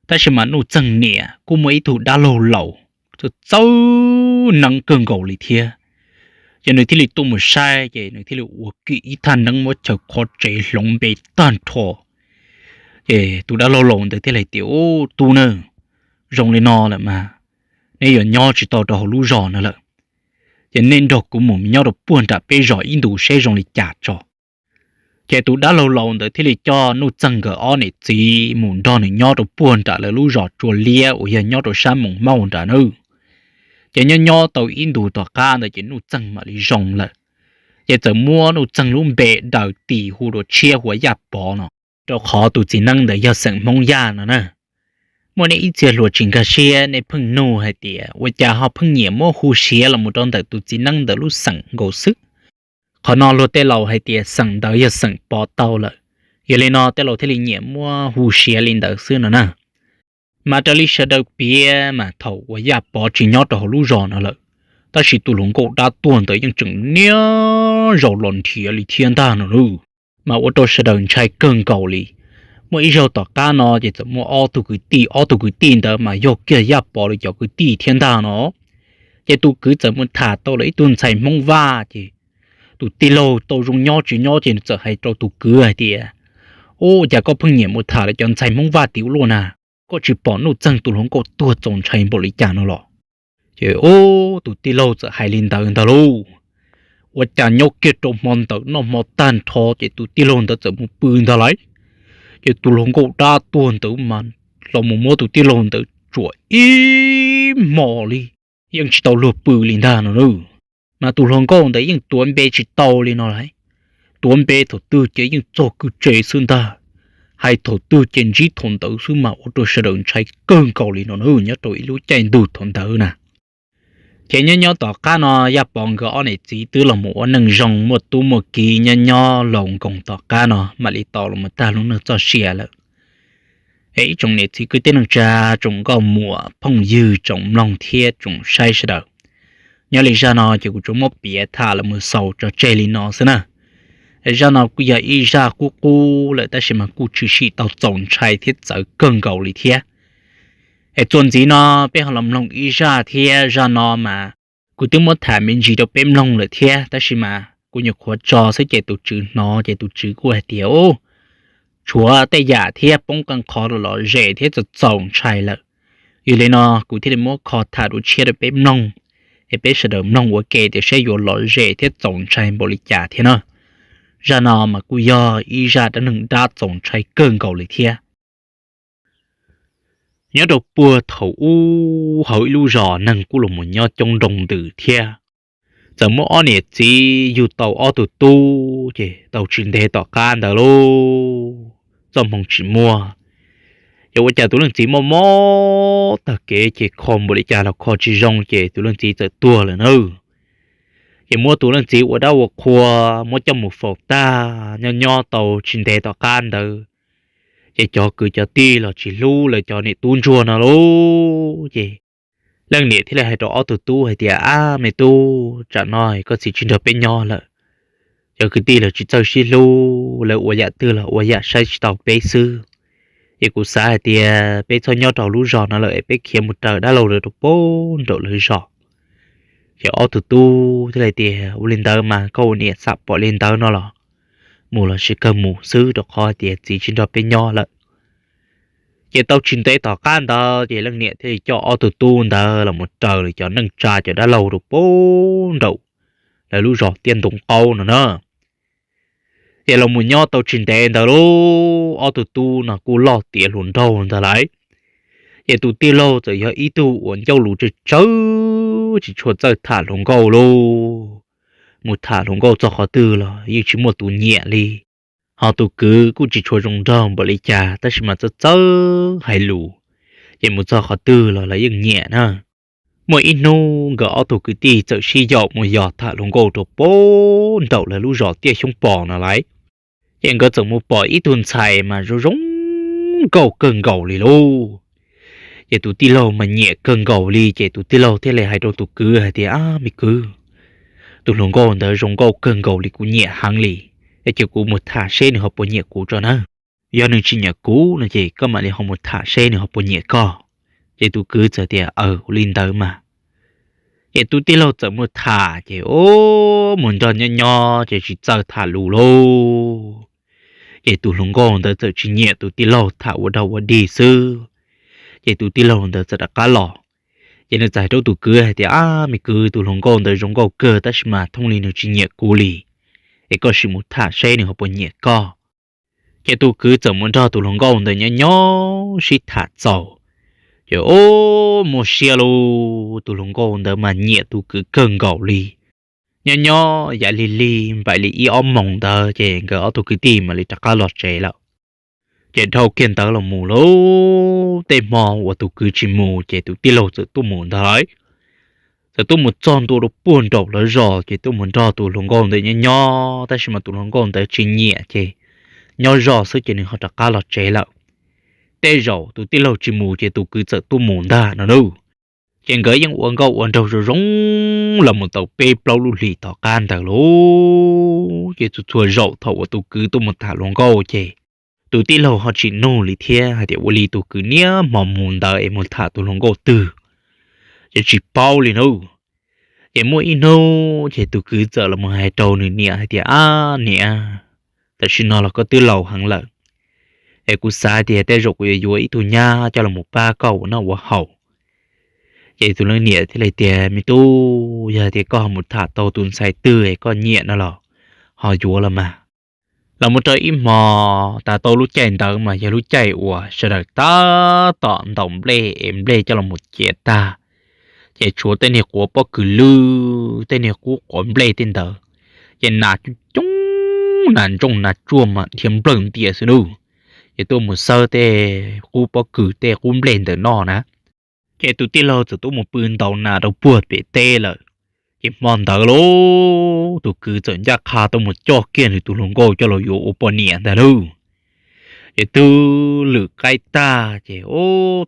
Tab sis mas Nuj Txeeg niam kuj muaj ib tug dab laug laus txawj txawj neeb kawg nkaus li thiab. Ces nws thiaj li tuaj mus saib ces nws thiaj li ua kiag ib thaj neeb muab chaw qhov tsev hloov npe tag nrho. Ces tus dab laug laus ntawd thiaj li hais tias, Ub, tub na, zoo li no lawm mas neb yuav nyob tsis tau rau hauv lub zos no lawm. Ces nej nrog kuv mus nyob rau puag nram peb zos ib ntus seb zoo li cas tso. Ces tus dab laug laus ntawd thiaj li coj Nuj Txeeg nkawd ob niam txiv mus nrog nws nyob rau puag nram lawv lub zos Tsua Liab uas yog nyob rau sab Moos Mauj nrad nawb. Ces nyob nyob tau ib ntus tom qab ntawd ces Nuj Txeeg mam li zoo lawm. Ces txawm muab Nuj Txeeg lub npe daws tis hu rau Tshiab Huas Yaj Pov no, rau qhov tus txiv neeb ntawd yog xeem Hmoob Yaj no na. Muaj nej ib txhia hluas tsis nkag siab nej pheej nug hais tias ua cas ho pheej nyiam muab hu siav los mus rau ntawm tus txiv neeb ntawd lub xeem nkaus xwb. Qhov no luag tej laus hais tias xeem ntawd yog xeem Pov tau lawm, yog li no tej laus thiaj li nyiam muab hu siav li ntawd xwb no na. Mas raws li sawv daws piav mas thaum uas Yaj Pov tsis nyob rau hauv lub zos no lawm, tab sis tus hluas nkauj dab tuag ntawd yeej tseem niaj zaus los nrhiav li thiab ntag no lauj. Mas ua rau sawv daws ntshai kawg nkaus li. Muaj ib zaug tom qab no ces txawm muaj ob tug kwv tij, ob tug kwv tij ntawd mas yog kiag Yaj Pov lawv cov kwv tij thiab ntag no. Ces tus kwv txawm mus tham tau lawm ib tug ntxhais Hmoob Vaj, ces tus tij laug tau zoo nyob tsis nyob ces nws txawm hais rau tus kwv hais tias, Ub, cas koj pheej nyiam mus tham lawv cov ntxhais Hmoob Vaj tim ub luaj na, koj tsis pom Nuj Txeeg tus hluas nkauj tuag txaus ntshai npaum li cas no los? Ces ub, tus tij laug txawm hais li ntawd ntag lauj. Ua cas nyob kiag rau hmo ntawd noj hmo tag nrho ces tus tij laug ntawd txawm mus pw ntag lauj. Ces tus hluas nkauj dab tuag ntawd mas los mus muab tus tij laug ntawd tsuam ib hmo li, yeej tsis tau luag pw li ntag no na. Mas tus hluas nkauj ntawd yeej tuav npe tsis tau li no lauj. Tuav npe thaum twg ces yeej txog kwj tse xwb ntag, hais thaum twg ces ntsib thaum ntawd xwb mas ua rau sawv daws ntshai kawg nkaus li no na nyob rau ib lub caij ntuj thaum ntawd na. Ces nyob nyob tom qab no Yaj Pov nkawd ob niam txiv twb los mus ua neej zoo muaj tub muaj ki nyob nyob laus nkoos tom qab no mam li tau los mus tag lub neej txoj sia lawm. Es ib tsoom niam txiv kwv tij neej tsa, tsoom nkauj muam phooj ywg, tsoom mloog thiab tsoom saib sawv daws, nyob li zaj no ces kuv tsuas muab piav tham los mus xaus tso tseg li no xwb na. Zaj no kuj yog ib zaj qub qub lawm tab sis mas kuj tshwm sim tau txaus ntshai thiab txawv kawg nkaus li thiab. Es txuas ntxiv no peb ho los mloog ib zaj thiab. Zaj no mas kuv twb muab tham me ntsis rau peb mloog lawm thiab tab sis mas kuv nyuam qhuav tso xwb ces tus tswv hnov ces tus tswv kuj hais tias, Ub, tshuav tej yam thiab poob qee qhov lom zem thiab txaus txaus ntshai lawm. Yog li no kuv thiaj li muab kho tham dua tshiab rau peb mloog, es peb sawv daws mloog ua ke tias saib yuav lom zem thiab txaus ntshai npaum li cas thiab na. Zaj no mas kuj yog ib zaj dab neeg dab txaus ntshai kawg nkaus li thiab. Nyob rau puag thaum ub hauv ib lub zos neeg kuj los mus nyob coob nroo ntws thiab. Txawm muaj ob niam txiv yug tau ob tug tub ces tau tsis ntev tom qab ntawd lauj, txoj hmoo tsis muaj. Ces ua cas tus leej txiv mob mob tag kev ces kho npaum li cas los kho tsis zoo ces tus leej txiv txawm tuag lawm na. Ces muab tus leej txiv ua dab ua qhua, muab coj mus faus tag, nyob nyob tau tsis ntev tom qab ntawd ces cov kwv cov tij los tsis hlub lawv cov niam tub ntsuag no lauj. Ces leej niam thiaj li hais rau ob tug tub hais tias, Ab me tub, tsam no koj txiv tsis nrog peb nyob lawm, cov kwv tij los tsis txawj sib hlub, lawv ua yam twg los ua yam saib tsis taus peb xwb. Ces kuv xav hais tias peb txhob nyob rau lub zos no lawm es peb khiav mus raws dab laug lawv rau puag nraum lawv zos. Ces ob tug tub thiaj li tias, Ua li ntawd mas koj ua niam xam pom li ntawd no los mus los sis kawg mus xwb rau qhov hais tias txiv tsis nrog peb nyob lawm. Ces tau tsis ntev tom qab ntawd ces leej niam thiaj li coj ob tug tub ntawd los mus raws lawv cov neej tsa cov dab laug rau puag nraum lawv lub zos Tiaj Ntoo Qaub no na. Ces los mus nyob tau tsis ntev ntawd lauj, ob tug tub no kuj loj tiav hluas nraug ntag lauj. Ces tus tij laug txawm yog ib tug uas ncauj lus tsawg tsawg tsis tshua txawj tham hluas nkauj lauj. Mus tham hluas nkauj txog qhov twg los yeej tsis muaj tus nyiam li. Ho tus kwv kuj tsis tshua zoo nraug npaum li cas tab sis mas txawj txawj hais lus, ces mus txog qhov twg los lawv yeej nyiam na. Muaj ib hnub nkawd ob tug kwv tij txawm sib yaum mus yos tham hluas nkauj rau puag nraum lawv lub zos Tiaj Xyoob Pos no lauj. Ces nkawd txawm mus pom ib tug ntxhais mas zoo zoo nkauj kawg nkaus li lauj. Ces tus tij laug mas nyiam kawg nkaus li ces tus tij laug thiaj li hais rau tus kwv hais tias, Ab me kwv, tus hluas nkauj ntawd zoo nkauj kawg nkaus li, kuv nyiam heev li. Es cia kuv mus tham seb nws ho puas nyiam kuv tso na. Yog nws tsis nyiam kuv no ces koj mam li ho mus tham seb nws ho puas nyiam koj. Ces tus kwv txawm tias, Aws, ua li ntawd mas. Ces tus tij laug txawm mus tham ces mus nrog nyob nyob ces tsis txawj tham lus lauj. Ces tus hluas nkauj ntawd txawm tsis nyiam tus tij laug, tham ua dog ua dig xwb. Ces tus tij laug ntawd txawm rov qab los. Ces nws txawm hais rau tus kwv hais tias, Ab me kwv, tus hluas nkauj ntawd zoo nkauj kawg tab sis mas thooj li nws tsis nyiam kuv li. Es koj sim mus tham seb nws ho puas nyiam koj. Ces tus kwv txawm mus nrog tus hluas nkauj ntawd nyob nyob sib tham txaus. Ces ub, muaj siab lauj, tus hluas nkauj ntawd mas nyiam tus kwv kawg nkaus li. Nyob nyob yav lig lig npaim li ib ob moos ntawd ces nkawd ob tug kwv tij mam li rov qab los tsev lawm. Ces dhau kiag ntawd los mus lauj, tej hmo uas tus kwv tsis mus ces tus tij laug txawm tuaj mus ntag lauj. Txawm tuaj mus txog ntua rau puag nraum lawv zos ces tuaj mus nrog tus hluas nkauj ntawd nyob nyob tab sis mas tus hluas nkauj ntawd tsis nyiam ces nyob zoj xwb ces nws ho rov qab los tsev lawm. Tej zaum tus tij laug tsis mus ces tus kwv txawm tuaj mus ntag no lauj. Ces nkawd yeej ua nkauj ua nraug zoo zoo los mus tau peb plaub lub hlis tom qab ntawd lauj. Ces txhua txhua zaum thaum uas tus kwv tuaj mus tham hluas nkauj ces tus tij laug ho tsis nug li thiab hais tias ua li tus kwv niaj hmo mus ntawd es mus tham tus hluas nkauj twg, ces tsis paub li na. Ces muaj ib hnub ces tus kwv txawm los mus hais rau nws niam hais tias, Ab niam, tam sim no los koj twb laus heev lawm, es kuv xav tias tej zaum kuv yuav yuav ib tug nyab coj los mus pab koj ua noj ua haus. Ces tus leej niam thiaj li tias, Me tub, yog tias koj ho mus tham tau tus ntxhais twg es koj nyiam no los ho yuav los mas. Los mus rau ib hmo, tas tau lub caij ntawd mas yog lub caij uas sawv daws tab tom ntaus nplej es nplej coj los mus ciav tag, ces tshuav tej niag quav pob kws lwj, tej niag qub quav nplej tej ntawd, ces nas coob coob, nas ntsooj nas tsuag mas dhia nplawg ntias xwb nawb. Ces tuaj mus xawb tej qub pob kws tej qub nplej ntawm no na. Ces tus tij laug txawm tuaj mus pw ntaus nas rau puag pem teb lawm. Ces hmo ntawd lauj, tus kwv txawm ncaj qha tuaj mus coj kiag nws tus hluas nkauj coj los yuav ua poj niam ntag lauj. Ces twb lwm qaib tag ces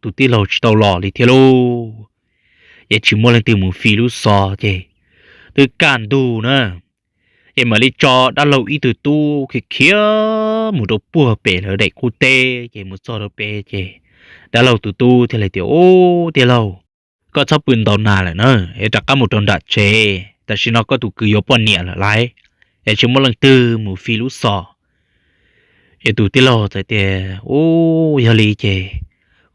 tus tij laug tsis tau los li thiab lauj. Ces tsis muaj leej twg mus fi lub xov ces twb kaj ntug na. Ces mam li tso dab laug ib tug tub khiav khiav mus rau puag pem lawv daim qub teb, ces mus txog rau pem ces dab laug tus tub thiaj li tias, Ub, tij laug, koj txhob pw ntaus nas lawm na, es rov qab mus rau nram tsev, tam sim no koj tus kwv yuav poj niam lawm lauj, es tsis muaj leej twg mus fi lub xov. Ces tus tij laug txawm tias, Ub, yog li ces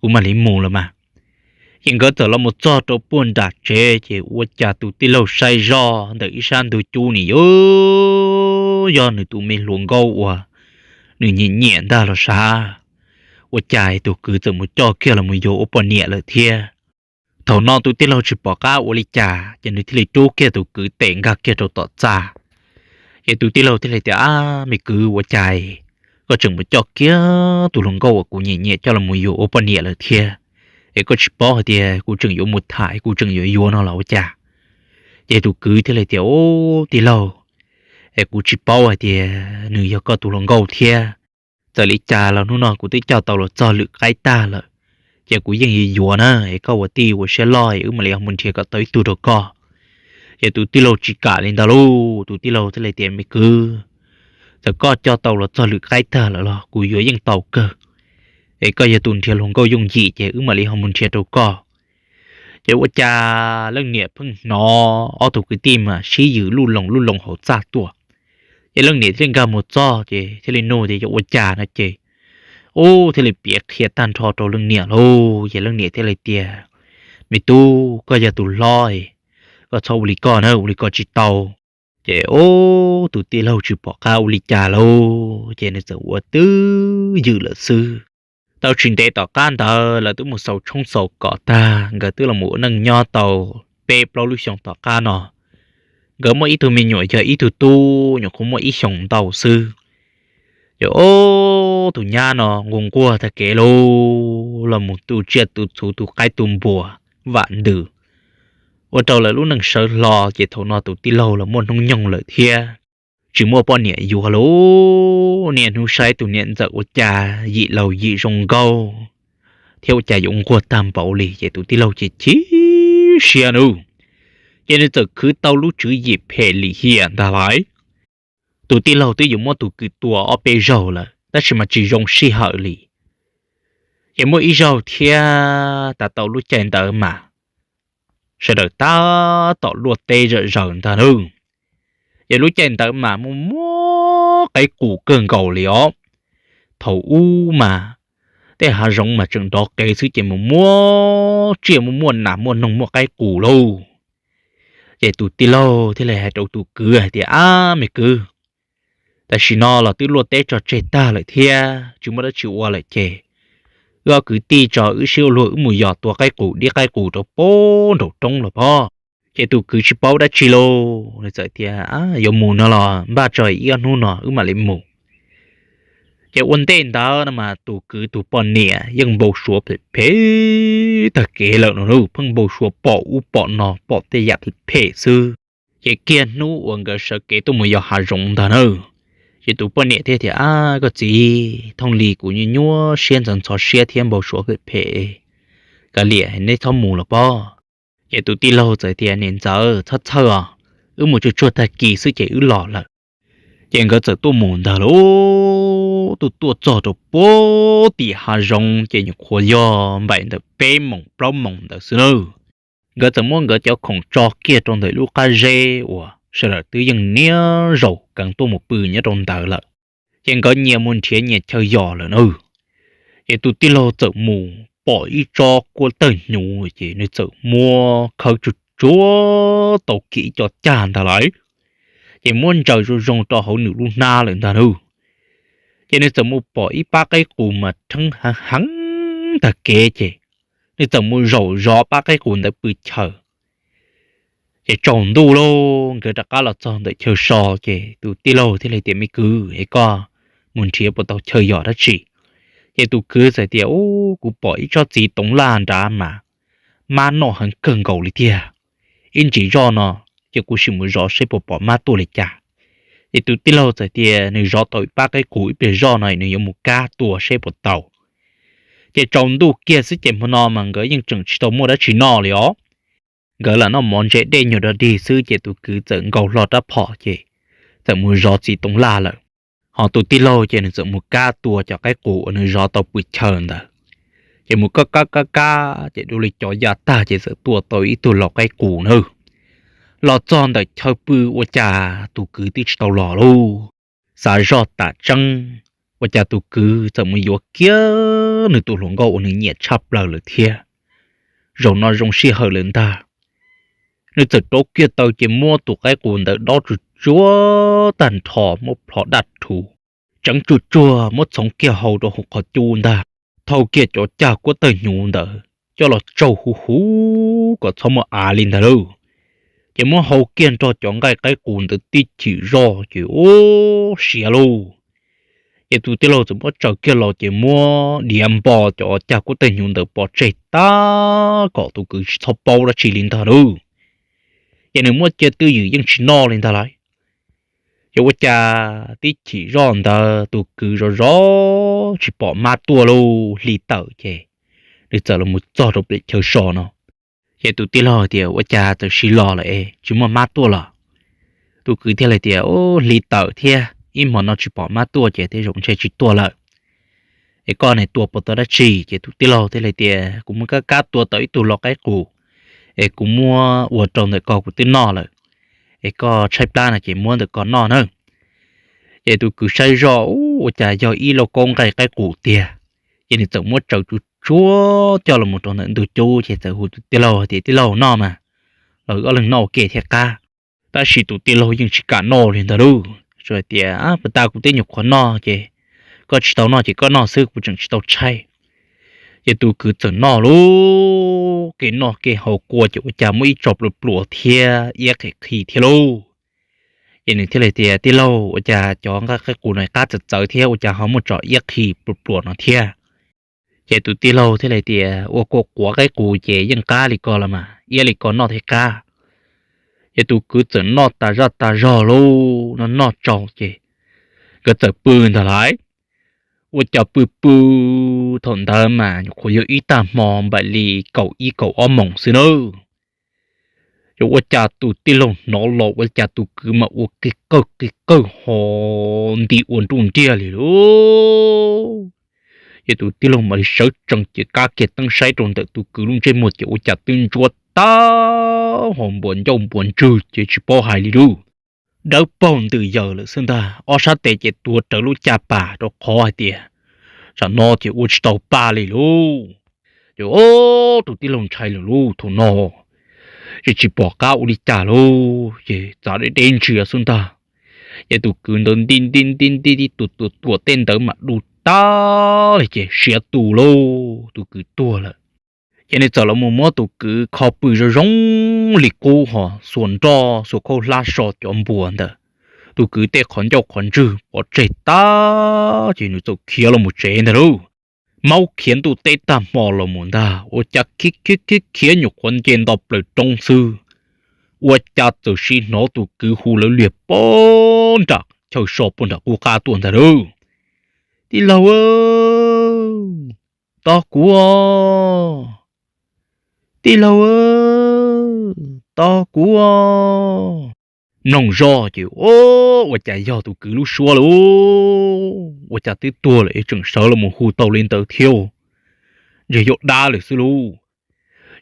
kuv mam li mus los mas. Ces nkawd txawm los mus txog rau puag nram tsev ces ua cas tus tij laug saib zoj ntawm ib sab ntug cub ni yuav yog nws tus me hluas nkauj uas nws nyiam nyiam ntag los sav. Ua cas tus kwv txawm mus coj kiag los mus yuav ua poj niam lawm thiab. Thaum no tus tij laug tsis pom qab ua li cas ces nws thiaj li rub kiag tus kwv tes nkag kiag rau tom txaj. Ces tus tij laug thiaj li tias, Ab me kwv, ua cas koj tseem mus coj kiag tus hluas nkauj uas kuv nyiam nyiam coj los mus yuav ua poj niam lawm thiab? Es koj tsis paub hais tias kuv tseem yuav mus tham, kuv tseem yuav yuav no los ua cas? Ces tus kwv thiaj li tias, Ub, tij laug, es kuv tsis paub hais tias nws yog koj tus hluas nkauj thiab. Txawm li cas los hnub no kuv twb coj tau los txog lwm qaib tag lawm, ces kuv yeej yuav yuav na, es koj ua tij ua siab loj es wb mam li ho mus nrhiav kom tau ib tug rau koj. Ces tus tij laug tsis kam li ntawd lauj, tus tij laug thiaj li tias, Me kwv, txawm koj coj tau los txog lwm qaib tag lawm los kuv yuav yeej tau kawg. Es koj yog tus nrhiav hluas nkauj yooj yim ces wb mam li ho mus nrhiav rau koj. Ces ua cas leej niam pheej hnov ob tug kwv tij mas sib yws luj loos luj loos hauv txaj tuaj. Ces leej niam thiaj li nkag mus txog ces thiaj li nug tias yog ua cas no ces, ub, thiaj li piav qhia tag nrho rau leej niam lauj. Ces leej niam thiaj li tias, Me tub, koj yog tus hlob, koj txhob ua li koj na, ua li koj tsis tau. Ces ub, tus tij laug tsis pom qab ua li cas lauj, ces nws txawm ua twj ywm lawm xwb. Tau tsis ntev tom qab ntawd lawv twb mus xaus tshoob xaus kos tag, nkawd twb los mus ua neej nyob tau peb plaub lub xyoos tom qab no. Nkawd muaj ib tug me nyuam yog ib tug tub, nyuam qhuav muaj ib xyoos ntau xwb. Ces ub, tus nyab no nquag nquag tag kev lauj, los mus tu tsiaj tu txhu tu qaib tu npua vam ntws, ua rau lawv lub neej sawv hlo. Ces thaum no tus tij laug los muaj hnub nyoog lawm thiab, tsis muaj poj niam yuav lauj, niaj hnub saib tus niam ntxawm ua cas yim laus yim zoo nkauj thiab ua cas yuav nquag tag npaum li. Ces tus tij laug chim chim siab nawb, ces nws txawm khwv tau lub tswv yim phem lim hiam ntag lauj. Tus tij laug twb yuav muab tus kwv tua ob peb zaug lawm tab sis mas tsis zoo sij hawm li. Ces muaj ib zaug thiab, tas tau lub caij ntawd mas sawv daws tab tom luaj teb zom zaws ntag nawb. Ces lub caij ntawd mas muaj muaj qaib qus kawg nkaus li os. Thaum ub mas tej hav zoov mas tseem nrov qees xwb ces mus muaj tsiaj muaj muaj nas muaj noog muaj qaib qus lauj. Ces tus tij laug thiaj li hais rau tus kwv hais tias, Ab me kwv, tam sim no los twb luaj teb tso tseg tag lawm thiab tsis muaj dab tsi ua lawm ces wb ob kwv tij tso wb sib ua luag wb mus yos tua qaib qus dib qaib qus rau pem nraum roob los pob. Ces tus kwv tsis paub dab tsi lauj, nws txawm tias, Yuav mus no los npaj tso ib ob hnub no wb mam li mus. Ces ua ntej ntawd no mas tus kwv tus poj niam yeej npau suav phem phem tag kev lawm no lauj, pheej npau suav pom ub pom no pom tej yam phem phem xwb. Ces kiag hnub uas nkawd sawv kev tuaj mus yos hav zoov ntag na, ces tus poj niam thiaj tias, Ab koj txiv, thooj li kuv nyuaj nyuaj siab ntxhov ntxhov siab thiab npau suav phem phem, kav liam neb txhob mus los pob. Ces tus tij laug txawm tias, Niam ntxawm, txhob txhawj os, wb mus tsuag tsuag tag kis xwb ces wb los lawm. Ces nkawd txawm tuaj mus ntag lauj, tuaj tuaj txog rau puag tim hav zoov ces nyuam qhuav yog npaum ntawm peb moos plaub moos ntawd xwb nawb. Nkawd txawm muab nkawd cov khoom tso kiag rau ntawm lub qab zeb uas sawv daws twb yeej niaj zaus keev tuaj mus pw nyob rau ntawd lawm, ces nkawd nyias mus nrhiav nyias chaw yos lawm na. Ces tus tij laug txawm mus pom ib tsob kuab tawg hnyuv, ces nws txawm muab khawb tsuag tsuag tau kiag ib co cag ntag lawm, ces muab ntsaws zoo zoo rau hauv nws lub hnab lawm ntag na. Ces nws txawm mus pom ib pab qaib qus mas rheeb heev heev tag kev, ces nws txawm mus zaum zov pab qaib qus ntawd pw chaw. Ces tsaus ntuj lauj, nkawd rov qab los txog ntawm chaw so, ces tus tij laug thiaj li tias, Me kwv, es koj mus nrhiav puas tau chaw yos dab tsi? Ces tus kwv txawm tias, Ub, kuv pom ib tsob txiv toov laj nrad mas mab noj heev kawg nkaus li tiag. Ib ntsis zoj no ces kuv sim mus zov seb puas pom mab tuaj li cas. Ces tus tij laug txawm tias nws zov tau ib pab qaib qus ib pliag zoj no nws yuav mus kab tua seb puas tau. Ces tsaus ntuj kiag xwb ces hmo no mas nkawd yeej tseem tsis tau muaj dab tsi noj li os. Nkawd lam noj mov ntse dej nyuag dog dig xwb, ces tus kwv txawm nkaus hlo rab phom ces txawm mus zov txiv toov laj lawm. Ho tus tij laug ces nws txawm mus kab tua cov qaib qus uas nws zov tau pw chaw ntawd. Ces mus kab kab kab kab ces dua li cov ya tag ces txawm tua tau ib tug lau qaib qus na. Los txog ntawm chaw pw ua cas tus kwv twb tsis tau los lauj. Xav zoj tas tseeb, ua cas tus kwv txawm mus yuav kiag nws tus hluas nkauj uas nws nyiam tshaj plaws lawm thiab. Zaum no zoo sij hawm lawm ntag. Nws txawm rauv kiag taw ces muab tus qaib qus ntawd dob tsuag tsuag tag nrho, muab plho daj rhuv, tseev tsuag tsuag muab txhoov kiag hau rau hauv qhov cub ntag, thau kiag cov cag kuab tawg hnyuv ntawd coj los tsaug huv huv kom txhob muaj av li ntag lauj. Ces muab hau kiag nrog cov nqaij qaib qus ntawd tib chim zoj ces ub siav lauj. Ces tus tij laug txawm muab tsaws kiag los ces muab diav npo cov cag kuab tawg hnyuv ntawd pov tseg tag kom tus kwv tsis txhob paub dab tsi li ntag lauj. Ces nws muab cia twj ywm yeej tsis noj li ntag lauj. Ces ua cas tib chim zoj ntawd tus kwv zov zov tsis pom mab tuaj lauj, hli tawm ces nws txawm los mus txog rau pem chaw so no. Ces tus tij laug tias, Ua cas txawm siv los lawm es tsis muaj mab tuaj los? Tus kwv thiaj li tias, Ub, hli tawm thiab ib hmo no tsis pom mab tuaj ces tej zaum ntshe tsis tuaj lawm. Es koj ne tua puas tau dab tsi? Ces tus tij laug thiaj li tias, Kuv muab kab kab tua tau ib tug lau qaib qus, es kuv muab ua rau ntawm ko kuv twb noj lawm. Es koj tshaib plab no ces muab ntawm ko noj na. Ces tus kwv saib zoj, Ub, ua cas yog ib lauj kaub nqaij qaib qus tiag. Ces nws txawm muab tsaws tsuag tsuag coj los mus rau ntawm ntug cub ces txawm hu tus tij laug tias, Tij laug, noj mas, los wb ob leeg noj ua ke thiaj qab. Tab sis tus tij laug yeej tsis kam noj li ntag lauj, tsuas hais tias, Puag ta kuv twb nyuam qhuav noj ces koj tsis tau noj ces koj noj xwb, kuv tseem tsis tau tshaib. Ces tus kwv txawm noj lauj, kev noj kev haus kua ces ua cas muaj ib tso pluas pluas thiab iab qhi qhi thiab lauj. Ces nws thiaj li tias, Tij laug, ua cas cov nqaij qaib qus no qab txawv txawv thiab ua cas ho muaj tso iab qhi pluas pluas no thiab? Ces tus tij laug thiaj li tias, Ua kua quav qaib qus ces yeej qab li ko los mas, iab li ko noj thiaj qab. Ces tus kwv txawm noj tas zaj tas zog lauj, noj noj tsau ces nkawd txawm pw ntag lauj. Ua cas pw pw thaum ntawd mas nyuam qhuav yog ib tag hmo npaum li kaum ib kaum ob moos xwb nawb. Ces ua cas tus tij laug hnov los ua cas tus kwv mas ua qi qawg qi qawg ho nti ua nruj nriag li lauj. Ces tus tij laug mam li sawv tsees ces kab kiag teeb saib rau ntawm tus kwv lub ntsej muag ces ua cas twb ntsuab tag ho npuas ncauj npuas ntswg ces tsis paub hais li lauj. Dawb paug ntws yaws lawm xwb ntag, ob sab tes ces tuav rawv lub caj pas rau qhov hais tias tsam no ces ua tsis tau pa li lauj. Ces tus tij laug ntshai lawm lauj, thaum no ces tsis pom qab ua li cas lauj, ces txav deb deb ntsia xwb ntag. Ces tus kwv ntawd nti nti nti nti tib tuam tuam tuam tej ntawd mam du tag li ces siav tus lauj, tus kwv tuag lawm. Ces nws txawm los mus muab tus kwv kho pw zoo zoo li qub ho xuas nroj xuas khaub hlab so cov npuas ntawd. Tus kwv tej qhov ncauj qhov ntswg pov tseg tag ces nws txawm khiav los mus tsev ntag lauj. Maub khiav ntuj teb tag hmo los mus ntag ua cas khiav khiav khiav khiav nyuam qhuav nce nto plaws roob xwb, ua cas txawm sim hnov tus kwv hu lawv liag puag nram chaw so puag nram qub qab tuaj ntag lauj. Tij laug, tos kuv os! Tij laug, tos kuv os! Mloog zoj ces, ua cas yog tus kwv lub suab lauj, ua cas twb tuag lawm es tseem sawv los mus hu tau li ntawd thiab, ntshe yog dab lawm xwb lauj.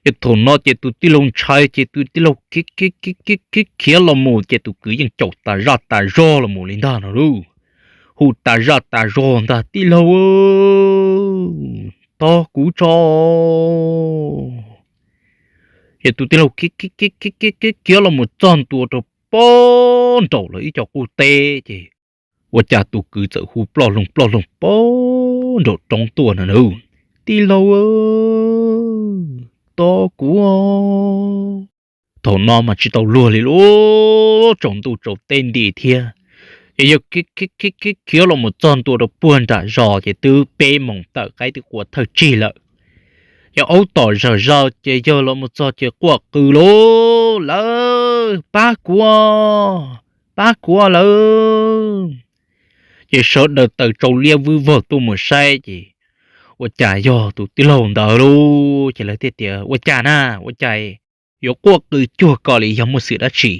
Ces thaum no ces tus tij laug ntshai ces tus tij laug khiav khiav los mus ces tus kwv yeej caum tas zaj tas zog los mus li ntag no lauj. Hu tas zaj tas zog ntag, tij laug, tos kuv tso. Ces tus tij laug khiav khiav khiav khiav khiav khiav los mus txog ntua rau pem nraum lawv ib co qub teb ces ua cas tus kwv txawm hu ploj loog ploj loog pem nraum roob tuaj no na, tij laug, tos kuv. Thaum no mas tsis tau luag li lauj, tsaus ntuj tsaus teb nti thiab. Ces yawg khiav khiav khiav khiav los mus txog ntua rau puag nram zos ces twb peb moos tawm qaib twb qua thawj tsig lawm. Ces aub tom zawm zaws ces yawg los mus txog ces quaj qw lauj, lawv pab kuv, pab kuv lawv. Ces sawv daws taws tsau liab vwb vog tuaj mus saib ces ua cas yog tus tij laug ntawd lauj. Ces lawv thiaj tias, ua cas na, ua cas yuav quaj qw cuag ko li, yog muaj xwm dab tsi?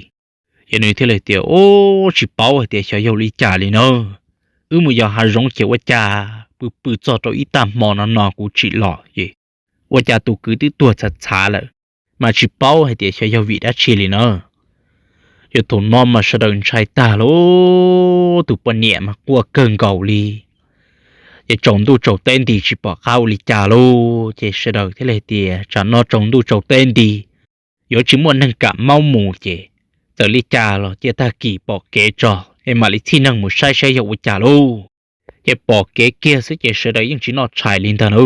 Ces nws thiaj li tias, ub, tsis paub hais tias xyov yog li cas li na. Wb mus yos hav zoov ces ua cas pw pw txog rau ib tag hmo no no kuv tsim los ces ua cas tus kwv twb tuag txhav txhav lawm, mas tsis paub hais tias xyov yog vim dab tsi li na. Ces thaum no mas sawv daws ntshai tag lauj, tus poj niam mas quaj kawg nkaus li. Ces tsaus ntuj tsaus teb nti tsis pom qab ua li cas lauj, ces sawv daws thiaj li tias, tsam no tsaus ntuj tsaus teb nti yuav tsis muaj neeg kam maub mus ces txawm li cas los cia tag kis pom kev tso es mam li txhij neeg mus saib saib yog ua cas lauj. Ces pom kev kiag xwb ces sawv daws yeej tsis noj tshais li ntag na.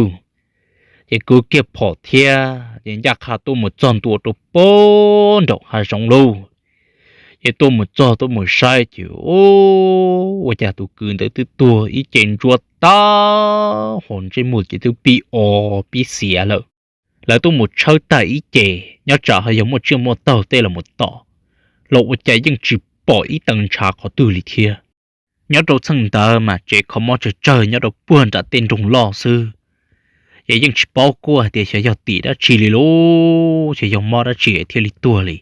Ces kwv kiag phom thiab ces ncaj qha tuaj mus txog ntua rau pem nraum hav zoov lauj. Ces tuaj mus txog tuaj mus saib ces ua cas tus kwv ntawd twb tuag ib ce ntsuab tag, hos ntsej muag ces twb pib o pib xiav lawm. Lawv tuaj mus tshawb tag ib ce, nyob tsam ho yog muaj tsiaj muaj taug tej los mus tom, los ua cas yeej tsis pom ib tee ntshav qhov twg li thiab. Nyob rau txheej ntawd mas tsev kho mob tsawg tsawg nyob rau puag nram tej nroog loj xwb. Ces yeej tsis paub kuaj hais tias xyov yog tim dab tsi li lauj, xyov yog mob dab tsi thiaj li tuag li.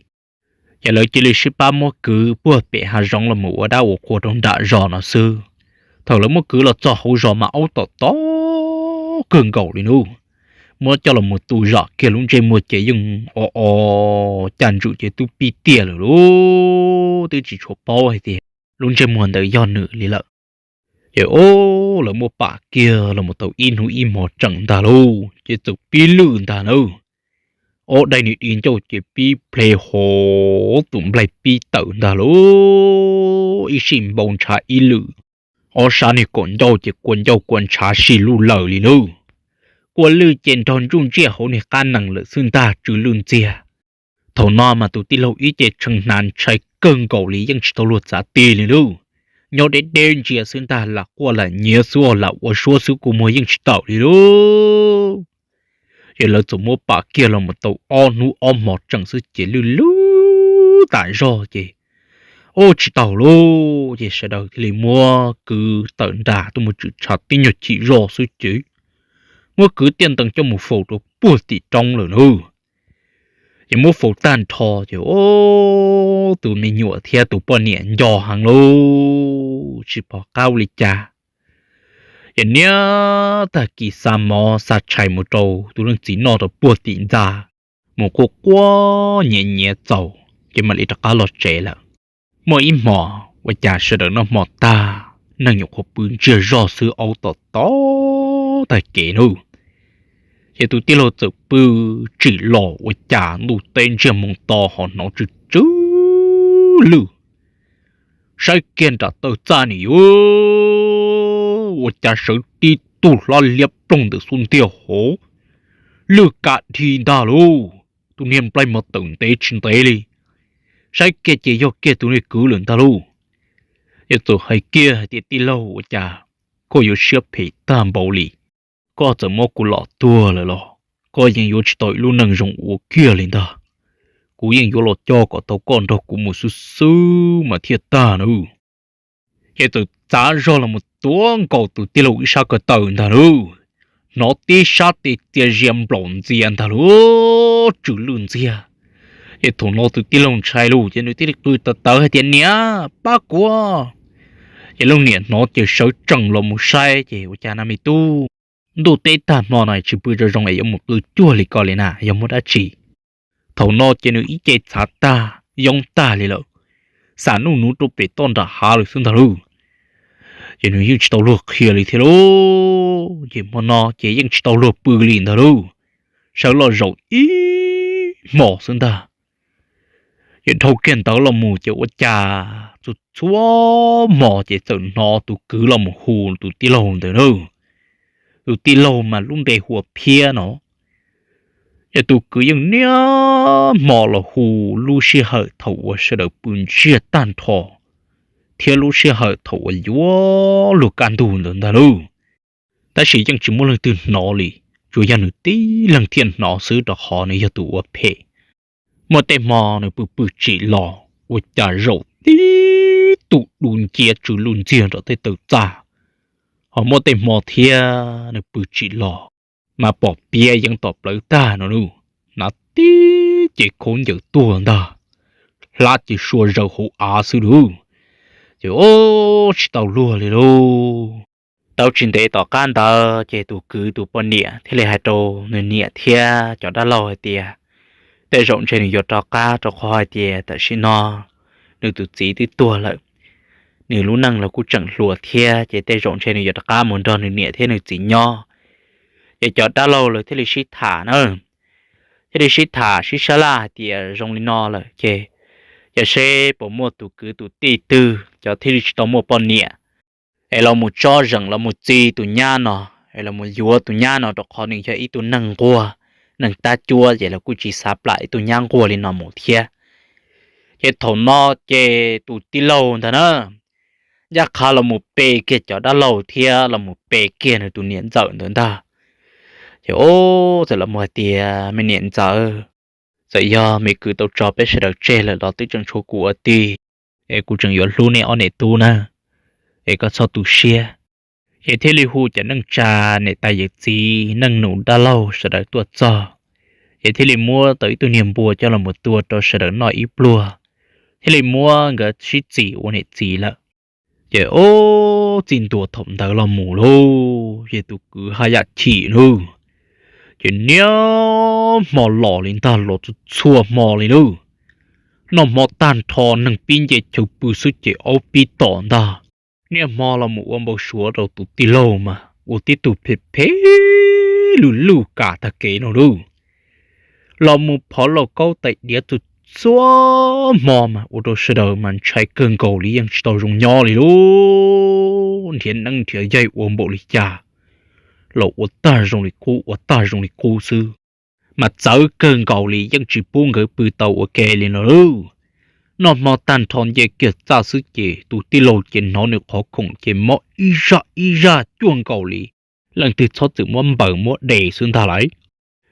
Ces lawv cia li sib pab muab kwv puag pem hav zoov los mus ua dab ua qhua rau nram zos no xwb. Thaum lawv muab kwv los txog hauv zos mas aub tom tom kawg nkaus li nub, muab coj los mus tu zom kiag lub ntsej muag ces yeej o o cas ntsum ces twb pib tiaj lawm lauj, twb tsis tshua paub hais tias lub ntsej muag ntawd yog nws li lawm. Ces o, lawv muab pam kiag los mus tau ib hnub ib hmos tseem ntag lauj ces txawm pib lwj ntag na. Ob daim niag di ncauj ces pib ple hov, tus nplaig pib tawm ntag lauj, ib sij npau ntshav ib lwm. Ob sab niag kaum ncauj ces kua ncauj kua ntshav si luj lawm li lauj. Kua lwj ces nrog ntsuj ntsiaj hauv niag qab nees lawm xwb ntag, tsw lwj ntxiag. Thaum no mas tus tij laug ib ce tshee hnav ntshai kawg nkaus li yeej tsis tau luag txav tig li lauj. Nyob deb deb ntsia xwb ntag, lam quaj lam nyiav xwb os, lam ua suab xwb kua muag yeej tsis tawm li lauj. Ces lawv txawm muab pam kiag los mus tau ob hnub ob hmos tseem xwb ces lwj lwj tas zog ces ua tsis tau lauj. Ces sawv daws thiaj li muab kwv tawm nram tuaj mus tshwm tshav tib nyuag chim zog xwb ces muab kwv tiaj ntees coj mus faus rau puag tim roob lawm na. Ces muab faus tag nrho ces o, tus me nyuam thiab tus poj niam nco heev lauj, tsis pom qab ua li cas. Ces niaj tag kis xa mov xa tshais mus rau tus leej txiv noj rau puag tim ntxa, mus quaj quaj nyiav nyiav txaus ces mam li rov qab los tsev lawm. Muaj ib hmos ua cas sawv daws noj hmo tag, neeg nyuam qhuav pw ntsiag zog xwb, aub tom tom tag kev lauj. Ces tus tij laug txawm pw tsim los ua cas ntuj teb ntsiag moo to ho hnov tsw tsw lwj. Saib kiag nram taw txaj ni yuav ua cas sawv tib tug hlab liab ploog ntawm xub ntiag hauv, lwj ka dhi ntag lauj. Tus niag nplaig mas tawm ntev tsis ntev li, saib kiag ces yog kiag tus niag kwv lawm ntag lauj. Yog txawm hais kiag hais tias, tij laug, ua cas koj yuav siab phem tag npaum li? Koj txawm muab kuv los tuag lawm los koj yeej yuav tsis tau ib lub neej zoo ua kiag li ntag. Kuv yeej yuav los coj kom tau koj nrog kuv mus xwb xwb mas thiaj tag nawb. Ces txawm txav zog los mus tuav nkaus tus tij laug ib sab ko taw ntag lauj. Hnov tib sab tes txia zia nplaum ntxias ntag lauj, tsw lwj ntxiag. Ces thaum no tus tij laug ntshai lauj, ces nws thiaj li qw tawv tawv hais tias, niam, pab kuv. Ces leej niam hnov ces sawv tsees los mus saib ces ua cas na me tub, Ntuj teb tag hmo no tsis pw zoo zoo es yuav mus pw cuag li ko li na, yog muaj dab tsi? Thaum no ces nws ib ce txhav tag yoob tag li lawm, xam nuj nuv rau pem toj nram hav lawm xwb ntag lauj. Ces nws yeej tsis tau luag qhia li thiab lauj, ces hmo no ces yeej tsis tau luag pw li ntag lauj. Sawv los zaum ib hmos xwb ntag. Ces dhau kiag ntawd los mus ces ua cas txhua txhua hmo ces txawm hnov tus kwv los mus hu tus tij laug ntawd na. Tus tij laug mas lub npe hu ua Phiab no. Ces tus kwv yeej niaj hmo los hu lub sij hawm thaum uas sawv daws pw ntsiag tag nrho thiab lub sij hawm thaum uas yuav luag kaj ntug ntawd ntag lauj. Tab sis yeej tsis muaj leej twg hnov li, tsuas yog nws tib leeg thiaj hnov xwb rau qhov nws yog tus ua phem. Muaj tej hmo nws pw pw tsim los ua cas zaum tib tug dub nciab tsw luj ntxiag nram tej taw txaj. Ho muaj tej hmo thiab nws pw tsim los mas pom piav yeev tom plawv tag no lauj, hnav tib ce khaub ncaws tuag ntag, hlab ces sua zaws hauv av xwb lauj. Ces o, tsis tau luag li lauj. Tau tsis ntev tom qab ntawd ces tus kwv tus poj niam thiaj li hais rau nws niam thiab cov dab laug hais tias, tej zaum ntshe nws yuav rov qab rau qhov hais tias tam sim no nws tus txiv twb tuag lawm, nws lub neej los kuj tseem hluas thiab, ces tej zaum ntshe nws yuav rov qab mus nrog nws niam thiab nws txiv nyob. Ces cov dab laug lawv thiaj li sib tham na, thiaj li sib tham sib sab laj hais tias zoo li no lawm ces, ces seb puas muaj tus kwv tus tij twg cov thiaj li tsis tau muaj poj niam es los mus tsob zeem los mus txi tus nyab no, es los mus yuav tus nyab no rau qhov nws yog ib tug neeg nquag, neeg tab cuab ces lawv kuj tsis xav plam ib tug nyab nquag li no mus thiab. Ces thaum no ces tus tij laug ntag na, ncaj qha los mus pe kiag cov dab laug thiab los mus pe kiag nws tus niam ntxawm ntawd ntag. Ces o, txawm los mus hais tias, me niam ntxawm, txawm yog me kwv tau tso peb sawv daws tseg lawm los twb tseem tshuav kuv ua tij, es kuv tseem yuav hlub nej ob niam tub na, es koj txhob tu siab. Ces thiaj li hu cov neej tsa, niam tais yawm txiv, neej nus dab laug sawv daws tuaj txog, ces thiaj li muab tau ib tug niag npua coj los mus tua rau sawv daws noj ib pluag, thiaj li muab nkawd sib txim ua niam txiv lawm. Ces o, txij ntua thaum ntawd los mus lauj, ces tus kwv haj yam chim lauj, ces niaj hmo los li ntag, los txhua txhua hmo li lauj. Noj hmo tag nrho neeg pib nce chaw pw xwb ces aub pib tom ntag. Niaj hmo los mus ua npau suav rau tus tij laug mas ua tib tug phem phem luj luj kam tag kev no lauj. Los mus phov lauj kaub tais diav txhua txhua hmo mas ua rau sawv daws mas ntshai kawg nkaus li, yeej tsis tau zoo nyob li lauj. Nrhiav neeb nrhiav yaig ua npaum li cas los ua tag zoo li qub, ua tag zoo li qub xwb, mas txawv kawg nkaus li, yeej tsis pub nkawd pw tau ua ke li no lauj. Noj hmo tag nrho nce kiag txaj xwb ces tus tij laug ces hnov nws qhov khoom ces mob ib zaj ib zaj cuag nkaus li leej twg txhob txwm muab npaws muab de xwb ntag lauj.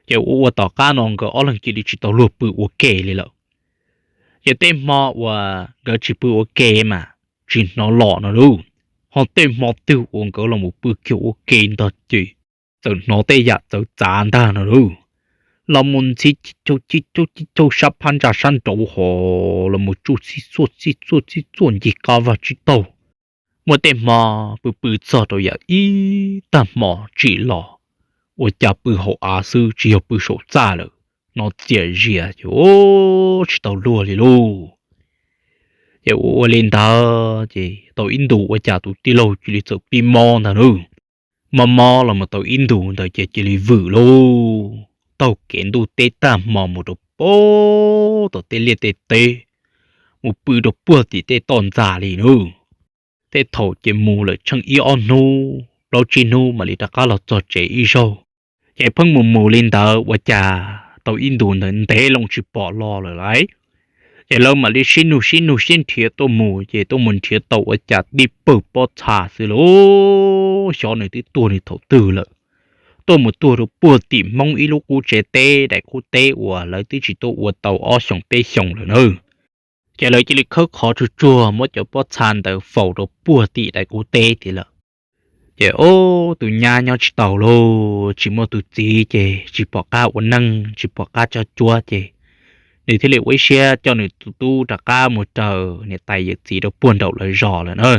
Ces ua ua tom qab no nkawd ob leeg cia li tsis tau luag pw ua ke li lawm. Ces tej hmo uas nkawd tsis pw ua ke mas tsis hnov los no lauj, ho tej hmo twg uas nkawd los mus pw kiag ua ke ntag ces txawm hnov tej yam txawv txav ntag no lauj. Los mus ntxhi ci caug ci caug ci caug sab phab ntsa sab nraud ho los mus tsuj xib xuaj xib xuaj xib xuaj ncig qab vaj tsib taug. Muaj tej hmo pw pw txog rau yam ib tag hmo tsim los, ua cas pw hauv av xwb tsis yog pw saum txaj lawm, hnov txias zias ces tsis tau luag li lauj. Ces ua ua li ntawd ces tau ib ntus ua cas tus tij laug cia li txawm pib mob ntag lauj. Mob mob los mus tau ib ntus ntawd ces cia li vwm lauj, taug kev ntuj teb tag hmo mus rau puag tom tej liaj tej teb, mus pw rau puag tim tej toj ntxas li lauj. Tej thaum ces mus lawm tsheej ib ob hnub plaub tsib hnub mam li rov qab los txog tsev ib zaug. Ces pheej mus mus li ntawd ua cas tau ib ntus ntawd ntev loo tsis pom los lawm lauj. Ces lawv mam li sib nug sib nug sib nrhiav tuaj mus, ces tuaj mus nrhiav tau ua cas tib pawg pob txha xwb lauj, xyov nws twb tuag nws thaum twg lawm. Tuaj mus tuag rau puag tim Hmoob ib lub qub tsev teb daim qub teb uas lawv twb tsis tuaj ua tau ob xyoos peb xyoos lawm na. Ces lawv cia li khawb qhov tsuag tsuag muab cov pob txha ntawd faus rau puag tim daim qub teb tiag lawm. Ces ub, tus nyab nyob tsis tau lauj, tsis muaj tus txiv ces tsis pom qab ua neej tsis pom qab tso cuab ces nws thiaj li ua ib siab coj nws tus tub rov qab mus raws niam tais yawm txiv rau puag nraum lawv zos lawm na.